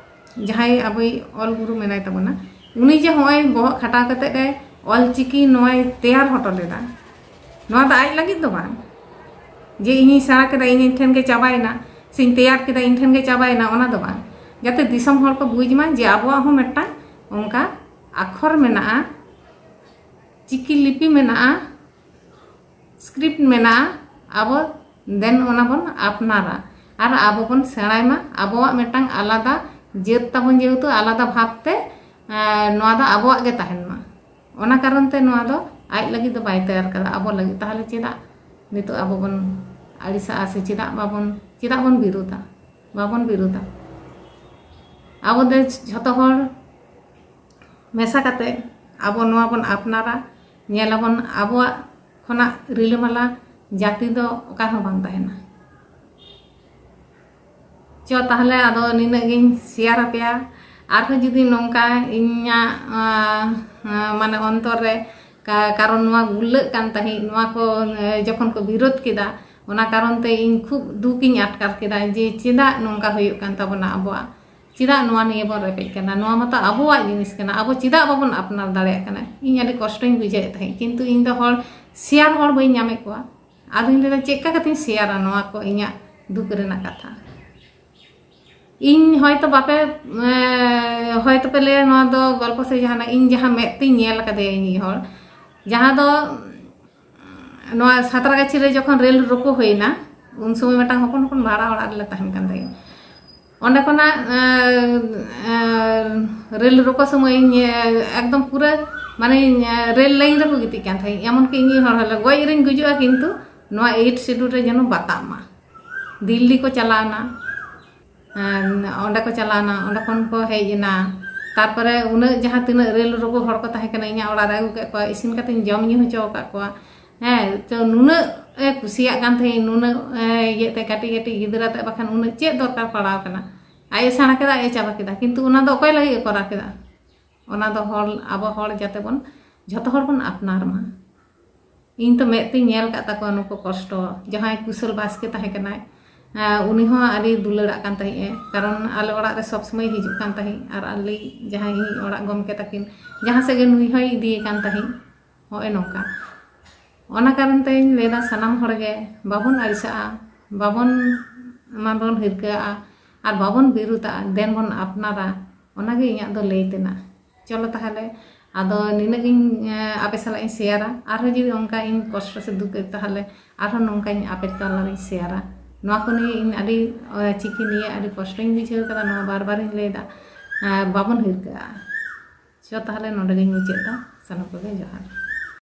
ᱡᱟᱦᱟᱸᱭ ᱟᱵᱚᱭᱤᱡ ᱚᱞ ᱜᱩᱨᱩ ᱢᱮᱱᱟᱭ ᱛᱟᱵᱚᱱᱟ, ᱩᱱᱤ ᱡᱮ ᱦᱚᱸᱜᱼᱚᱭ ᱵᱚᱦᱚᱜ ᱠᱷᱟᱴᱟᱣ ᱠᱟᱛᱮᱫ ᱮ ᱚᱞᱪᱤᱠᱤ ᱱᱚᱣᱟᱭ ᱛᱮᱭᱟᱨ ᱦᱚᱴᱚ ᱞᱮᱫᱟ, ᱱᱚᱣᱟ ᱫᱚ ᱟᱡ ᱞᱟᱹᱜᱤᱫ ᱫᱚ ᱵᱟᱝ, ᱡᱮ ᱤᱧᱤᱧ ᱥᱮᱬᱟ ᱠᱮᱫᱟ, ᱤᱧ ᱴᱷᱮᱱ ᱜᱮ ᱪᱟᱵᱟᱭᱮᱱᱟ, ᱥᱮᱧ ᱛᱮᱭᱟᱨ ᱠᱮᱫᱟ, ᱤᱧ ᱴᱷᱮᱱ ᱜᱮ ᱪᱟᱵᱟᱭᱮᱱᱟ, ᱚᱱᱟ ᱫᱚ ᱵᱟᱝ᱾ ᱡᱟᱛᱮ ᱫᱤᱥᱚᱢ ᱦᱚᱲ ᱠᱚ ᱵᱩᱡᱽ ᱢᱟ ᱡᱮ ᱟᱵᱚᱣᱟᱜ ᱦᱚᱸ ᱢᱤᱫᱴᱟᱝ ᱚᱱᱠᱟ ᱟᱠᱷᱚᱨ ᱢᱮᱱᱟᱜᱼᱟ, ᱪᱤᱠᱤ ᱞᱤᱯᱤ ᱢᱮᱱᱟᱜᱼᱟ, ᱥᱠᱨᱤᱯᱴ ᱢᱮᱱᱟᱜᱼᱟ, ᱟᱵᱚ ᱫᱮᱱ ᱚᱱᱟ ᱵᱚᱱ ᱟᱯᱱᱟᱨᱟ ᱟᱨ ᱟᱵᱚ ᱵᱚᱱ ᱥᱮᱬᱟᱭ ᱢᱟ᱾ ᱟᱵᱚᱣᱟᱜ ᱢᱤᱫᱴᱟᱝ ᱟᱞᱟᱫᱟ ᱡᱟᱹᱛ ᱛᱟᱵᱚᱱ, ᱡᱮᱦᱮᱛᱩ ᱟᱞᱟᱫᱟ ᱵᱷᱟᱵᱽ ᱛᱮ, ᱮᱸ, ᱱᱚᱣᱟ ᱫᱚ ᱟᱵᱚᱣᱟᱜ ᱜᱮ ᱛᱟᱦᱮᱱ ᱢᱟ᱾ ᱚᱱᱟ ᱠᱟᱨᱚᱱ ᱛᱮ ᱱᱚᱣᱟ ᱫᱚ ᱟᱡ ᱞᱟᱹᱜᱤᱫ ᱫᱚ ᱵᱟᱭ ᱛᱮᱭᱟᱨ ᱠᱟᱫᱟ, ᱟᱵᱚ ᱞᱟᱹᱜᱤᱫ᱾ ᱛᱟᱦᱚᱞᱮ ᱪᱮᱫᱟᱜ ᱱᱤᱛᱚᱜ ᱟᱵᱚ ᱵᱚᱱ ᱟᱹᱲᱤᱥᱟᱜᱼᱟ ᱥᱮ ᱪᱮᱫᱟᱜ ᱵᱟᱵᱚᱱ, ᱪᱮᱫᱟᱜ ᱵᱚᱱ ᱵᱤᱨᱳᱫᱟ? ᱵᱟᱵᱚᱱ ᱵᱤᱨᱳᱫᱟ᱾ ᱟᱵᱚ ᱫᱚ ᱡᱷᱚᱛᱚ ᱦᱚᱲ ᱢᱮᱥᱟ ᱠᱟᱛᱮ ᱟᱵᱚ ᱱᱚᱣᱟ ᱵᱚᱱ ᱟᱯᱱᱟᱨᱟ, ᱧᱮᱞᱟᱵᱚᱱ ᱟᱵᱚᱣᱟᱜ ᱠᱷᱚᱱᱟᱜ ᱨᱤᱞᱟᱹᱢᱟᱞᱟ ᱡᱟᱹᱛᱤ ᱫᱚ ᱚᱠᱟ ᱦᱚᱸ ᱵᱟᱝ ᱛᱟᱦᱮᱱᱟ᱾ ᱪᱚ ᱛᱟᱦᱚᱞᱮ ᱟᱫᱚ ᱱᱤᱱᱟᱹᱜ ᱜᱤᱧ ᱥᱮᱭᱟᱨ ᱟᱯᱮᱭᱟ᱾ ᱟᱨᱦᱚᱸ ᱡᱩᱫᱤ ᱱᱚᱝᱠᱟ ᱤᱧᱟᱹᱜ ᱟᱸ, ᱟᱸ, ᱢᱟᱱᱮ ᱚᱱᱛᱚᱨ ᱨᱮ ᱠᱟ- ᱠᱟᱨᱚᱱ ᱱᱚᱣᱟ ᱜᱩᱨᱞᱟᱹᱜ ᱠᱟᱱ ᱛᱟᱦᱮᱸᱫ, ᱱᱚᱣᱟ ᱠᱚ ᱮ, ᱡᱚᱠᱷᱚᱱ ᱠᱚ ᱵᱤᱨᱳᱫ ᱠᱮᱫᱟ, ᱚᱱᱟ ᱠᱟᱨᱚᱱ ᱛᱮ ᱤᱧ ᱠᱷᱩᱵ ᱫᱩᱠ ᱤᱧ ᱟᱴᱠᱟᱨ ᱠᱮᱫᱟ ᱡᱮ ᱪᱮᱫᱟᱜ ᱱᱚᱝᱠᱟ ᱦᱩᱭᱩᱜ ᱠᱟᱱ ᱛᱟᱵᱚᱱᱟ ᱟᱵᱚᱣᱟᱜ, ᱪᱮᱫᱟᱜ ᱱᱚᱣᱟ ᱱᱤᱭᱟᱹ ᱵᱚᱱ ᱨᱮᱯᱮᱡ ᱠᱟᱱᱟ, ᱱᱚᱣᱟ ᱢᱟᱛᱚ ᱟᱵᱚᱣᱟᱜ ᱡᱤᱱᱤᱥ ᱠᱟᱱᱟ, ᱟᱵᱚ ᱪᱮᱫᱟᱜ ᱵᱟᱵᱚᱱ ᱟᱯᱱᱟᱨ ᱫᱟᱲᱮᱭᱟᱜ ᱠᱟᱱᱟ᱾ ᱤᱧ ᱟᱹᱰᱤ ᱠᱚᱥᱴᱚᱧ ᱵᱩᱡᱷᱟᱹᱣᱮᱫ ᱛᱟᱦᱮᱸᱫ, ᱠᱤᱱᱛᱩ ᱤᱧ ᱫᱚ ᱦᱚᱲ ᱥᱮᱭᱟᱨ ᱦᱚᱲ ᱵᱟᱹᱧ ᱧᱟᱢᱮᱫ ᱠᱚᱣᱟ᱾ ᱟᱫᱚᱧ ᱞᱟᱹᱭᱫᱟ ᱪᱮᱫ ᱞᱮᱠᱟ ᱠᱟᱛᱮᱧ ᱥᱮᱭᱟᱨᱟ ᱱᱚᱣᱟ ᱠᱚ ᱤᱧᱟᱹᱜ ᱫᱩᱠ ᱨᱮᱱᱟᱜ ᱠᱟᱛᱷᱟ᱾ ᱤᱧ ᱦᱚᱭᱛᱚ ᱵᱟᱯᱮ ᱮ, ᱦᱚᱭᱛᱚ ᱯᱮ ᱞᱟᱹᱭᱟ ᱱᱚᱣᱟ ᱫᱚ ᱜᱚᱞᱯᱚ ᱥᱮ ᱡᱟᱦᱟᱱᱟᱜ, ᱤᱧ ᱡᱟᱦᱟᱸ ᱢᱮᱫ ᱛᱤᱧ ᱧᱮᱞ ᱟᱠᱟᱫᱮᱭᱟ ᱤᱧᱤᱡ ᱦᱚᱲ, ᱡᱟᱦᱟᱸ ᱫᱚ ᱱᱚᱣᱟ ᱥᱟᱸᱛᱨᱟᱜᱟᱪᱷᱤ ᱨᱮ ᱡᱚᱠᱷᱚᱱ ᱨᱮᱞ ᱨᱳᱠᱳ ᱦᱩᱭᱱᱟ, ᱩᱱ ᱥᱚᱢᱚᱭ ᱢᱤᱫᱴᱟᱝ ᱦᱚᱯᱚᱱ ᱦᱚᱯᱚᱱ ᱵᱷᱟᱲᱟ ᱚᱲᱟᱜ ᱨᱮᱞᱮ ᱛᱟᱦᱮᱱ ᱠᱟᱱ ᱛᱟᱦᱮᱸᱫ᱾ ᱚᱸᱰᱮ ᱠᱷᱚᱱᱟᱜ ᱮ, ᱮ, ᱨᱮᱞ ᱨᱳᱠᱳ ᱥᱚᱢᱚᱭ ᱤᱧ, ᱮ, ᱮᱠᱫᱚᱢ ᱯᱩᱨᱟᱹ ᱢᱟᱱᱮ ᱤᱧ, ᱮ, ᱨᱮᱞ ᱞᱟᱭᱤᱱ ᱨᱮᱠᱚ ᱜᱤᱛᱤᱡ ᱠᱟᱱ ᱛᱟᱦᱮᱸᱫ᱾ ᱮᱢᱚᱱᱠᱤ ᱤᱧᱤᱡ ᱦᱚᱲ ᱦᱚᱸᱞᱮ ᱜᱚᱡ ᱨᱤᱧ ᱜᱩᱡᱩᱜᱼᱟ, ᱠᱤᱱᱛᱩ ᱱᱚᱣᱟ ᱮᱭᱤᱴ ᱥᱤᱰᱩᱞ ᱨᱮ ᱡᱮᱱᱚ ᱵᱟᱛᱟᱜ ᱢᱟ᱾ ᱫᱤᱞᱞᱤ ᱠᱚ ᱪᱟᱞᱟᱣᱱᱟ, ᱮᱸ, ᱚᱸᱰᱮ ᱠᱚ ᱪᱟᱞᱟᱣᱱᱟ, ᱚᱸᱰᱮ ᱠᱷᱚᱱ ᱠᱚ ᱦᱮᱡ ᱮᱱᱟ᱾ ᱛᱟᱨᱯᱚᱨᱮ ᱩᱱᱟᱹᱜ ᱡᱟᱦᱟᱸ ᱛᱤᱱᱟᱹᱜ ᱨᱮᱞ ᱨᱳᱠᱳ ᱦᱚᱲ ᱠᱚ ᱛᱟᱦᱮᱸ ᱠᱟᱱᱟ, ᱤᱧᱟᱹᱜ ᱚᱲᱟᱜ ᱨᱮ ᱟᱹᱜᱩ ᱠᱮᱫ ᱠᱚᱣᱟ, ᱤᱥᱤᱱ ᱠᱟᱛᱮᱧ ᱡᱚᱢ ᱧᱩ ᱦᱚᱪᱚ ᱟᱠᱟᱫ ᱠᱚᱣᱟ᱾ ᱦᱮᱸ, ᱛᱚ ᱱᱩᱱᱟᱹᱜ ᱮ ᱠᱩᱥᱤᱭᱟᱜ ᱠᱟᱱ ᱛᱟᱦᱮᱸᱫ, ᱱᱩᱱᱟᱹᱜ ᱮ ᱤᱭᱟᱹ ᱛᱮ ᱠᱟᱹᱴᱤᱡ ᱠᱟᱹᱴᱤᱡ ᱜᱤᱫᱽᱨᱟᱹ ᱛᱮ, ᱵᱟᱠᱷᱟᱱ ᱩᱱᱟᱹᱜ ᱪᱮᱫ ᱫᱚᱨᱠᱟᱨ ᱯᱟᱲᱟᱣ ᱠᱟᱱᱟ? ᱟᱡ ᱮ ᱥᱮᱬᱟ ᱠᱮᱫᱟ, ᱟᱡ ᱮ ᱪᱟᱵᱟ ᱠᱮᱫᱟ, ᱠᱤᱱᱛᱩ ᱚᱱᱟ ᱫᱚ ᱚᱠᱚᱭ ᱞᱟᱹᱜᱤᱫ ᱮ ᱠᱚᱨᱟᱣ ᱠᱮᱫᱟ? ᱚᱱᱟ ᱫᱚ ᱦᱚᱲ, ᱟᱵᱚ ᱦᱚᱲ ᱡᱟᱛᱮ ᱵᱚᱱ, ᱡᱷᱚᱛᱚ ᱦᱚᱲ ᱵᱚᱱ ᱟᱯᱱᱟᱨ ᱢᱟ᱾ ᱤᱧ ᱛᱚ ᱢᱮᱫ ᱛᱤᱧ ᱧᱮᱞ ᱟᱠᱟᱫ ᱛᱟᱠᱚᱣᱟ ᱱᱩᱠᱩ ᱠᱚᱥᱴᱚ᱾ ᱡᱟᱦᱟᱸᱭ ᱠᱩᱥᱚᱞ ᱵᱟᱥᱠᱮ ᱛᱟᱦᱮᱸ ᱠᱟᱱᱟᱭ, ᱮᱸ, ᱩᱱᱤ ᱦᱚᱸ ᱟᱹᱰᱤ ᱫᱩᱞᱟᱹᱲᱟᱜ ᱠᱟᱱ ᱛᱟᱦᱮᱸᱫ ᱮ, ᱠᱟᱨᱚᱱ ᱟᱞᱮ ᱚᱲᱟᱜ ᱨᱮ ᱥᱚᱵᱽ ᱥᱚᱢᱚᱭ ᱦᱤᱡᱩᱜ ᱠᱟᱱ ᱛᱟᱦᱮᱸᱫ᱾ ᱟᱨ ᱟᱞᱮ ᱡᱟᱦᱟᱸᱭ ᱤᱧ ᱚᱲᱟᱜ ᱜᱚᱢᱠᱮ ᱛᱟᱹᱠᱤᱱ, ᱡᱟᱦᱟᱸ ᱥᱮᱫ ᱜᱮ ᱱᱩᱭ ᱦᱚᱸᱭ ᱤᱫᱤᱭᱮ ᱠᱟᱱ ᱛᱟᱦᱮᱸᱫ, ᱱᱚᱜᱼᱚᱭ ᱱᱚᱝᱠᱟ᱾ ᱚᱱᱟ ᱠᱟᱨᱚᱱ ᱛᱮᱧ ᱞᱟᱹᱭᱫᱟ, ᱥᱟᱱᱟᱢ ᱦᱚᱲ ᱜᱮ ᱵᱟᱵᱚᱱ ᱟᱹᱲᱤᱥᱟᱜᱼᱟ, ᱵᱟᱵᱚᱱ, ᱢᱟᱵᱚᱱ ᱦᱤᱨᱠᱟᱹᱜᱼᱟ ᱟᱨ ᱵᱟᱵᱚᱱ ᱵᱤᱨᱩᱫᱷᱟᱜᱼᱟ᱾ ᱫᱮᱱ ᱵᱚᱱ ᱟᱯᱱᱟᱨᱟ, ᱚᱱᱟᱜᱮ ᱤᱧᱟᱹᱜ ᱫᱚ ᱞᱟᱹᱭ ᱛᱮᱱᱟᱜ᱾ ᱪᱚᱞᱚ ᱛᱟᱦᱚᱞᱮ, ᱟᱫᱚ ᱱᱤᱱᱟᱹᱜ ᱜᱤᱧ, ᱮᱸ, ᱟᱯᱮ ᱥᱟᱞᱟᱜ ᱤᱧ ᱥᱮᱭᱟᱨᱟ᱾ ᱟᱨᱦᱚᱸ ᱡᱩᱫᱤ ᱚᱱᱠᱟ ᱤᱧ ᱠᱚᱥᱴᱚ ᱥᱮ ᱫᱩᱠ ᱟᱹᱭᱠᱟᱹᱜ, ᱛᱟᱦᱚᱞᱮ ᱟᱨᱦᱚᱸ ᱱᱚᱝᱠᱟᱧ ᱟᱯᱮ ᱛᱟᱞᱟᱨᱤᱧ ᱥᱮᱭᱟᱨᱟ᱾ ᱱᱚᱣᱟ ᱠᱚ ᱱᱤᱭᱮ ᱤᱧ ᱟᱹᱰᱤ, ᱮᱸ, ᱪᱤᱠᱤ ᱱᱤᱭᱮ ᱟᱹᱰᱤ ᱠᱚᱥᱴᱚᱧ ᱵᱩᱡᱷᱟᱹᱣ ᱠᱟᱫᱟ, ᱱᱚᱣᱟ ᱵᱟᱨ ᱵᱟᱨᱤᱧ ᱞᱟᱹᱭᱫᱟ᱾ ᱮᱸ, ᱵᱟᱵᱚᱱ ᱦᱤᱨᱠᱟᱹᱜᱼᱟ᱾ ᱪᱚ ᱛᱟᱦᱚᱞᱮ ᱱᱚᱰᱮ ᱜᱤᱧ ᱢᱩᱪᱟᱹᱫ ᱫᱟ᱾ ᱥᱟᱱᱟᱢ ᱠᱚᱜᱮ ᱡᱚᱦᱟᱨ᱾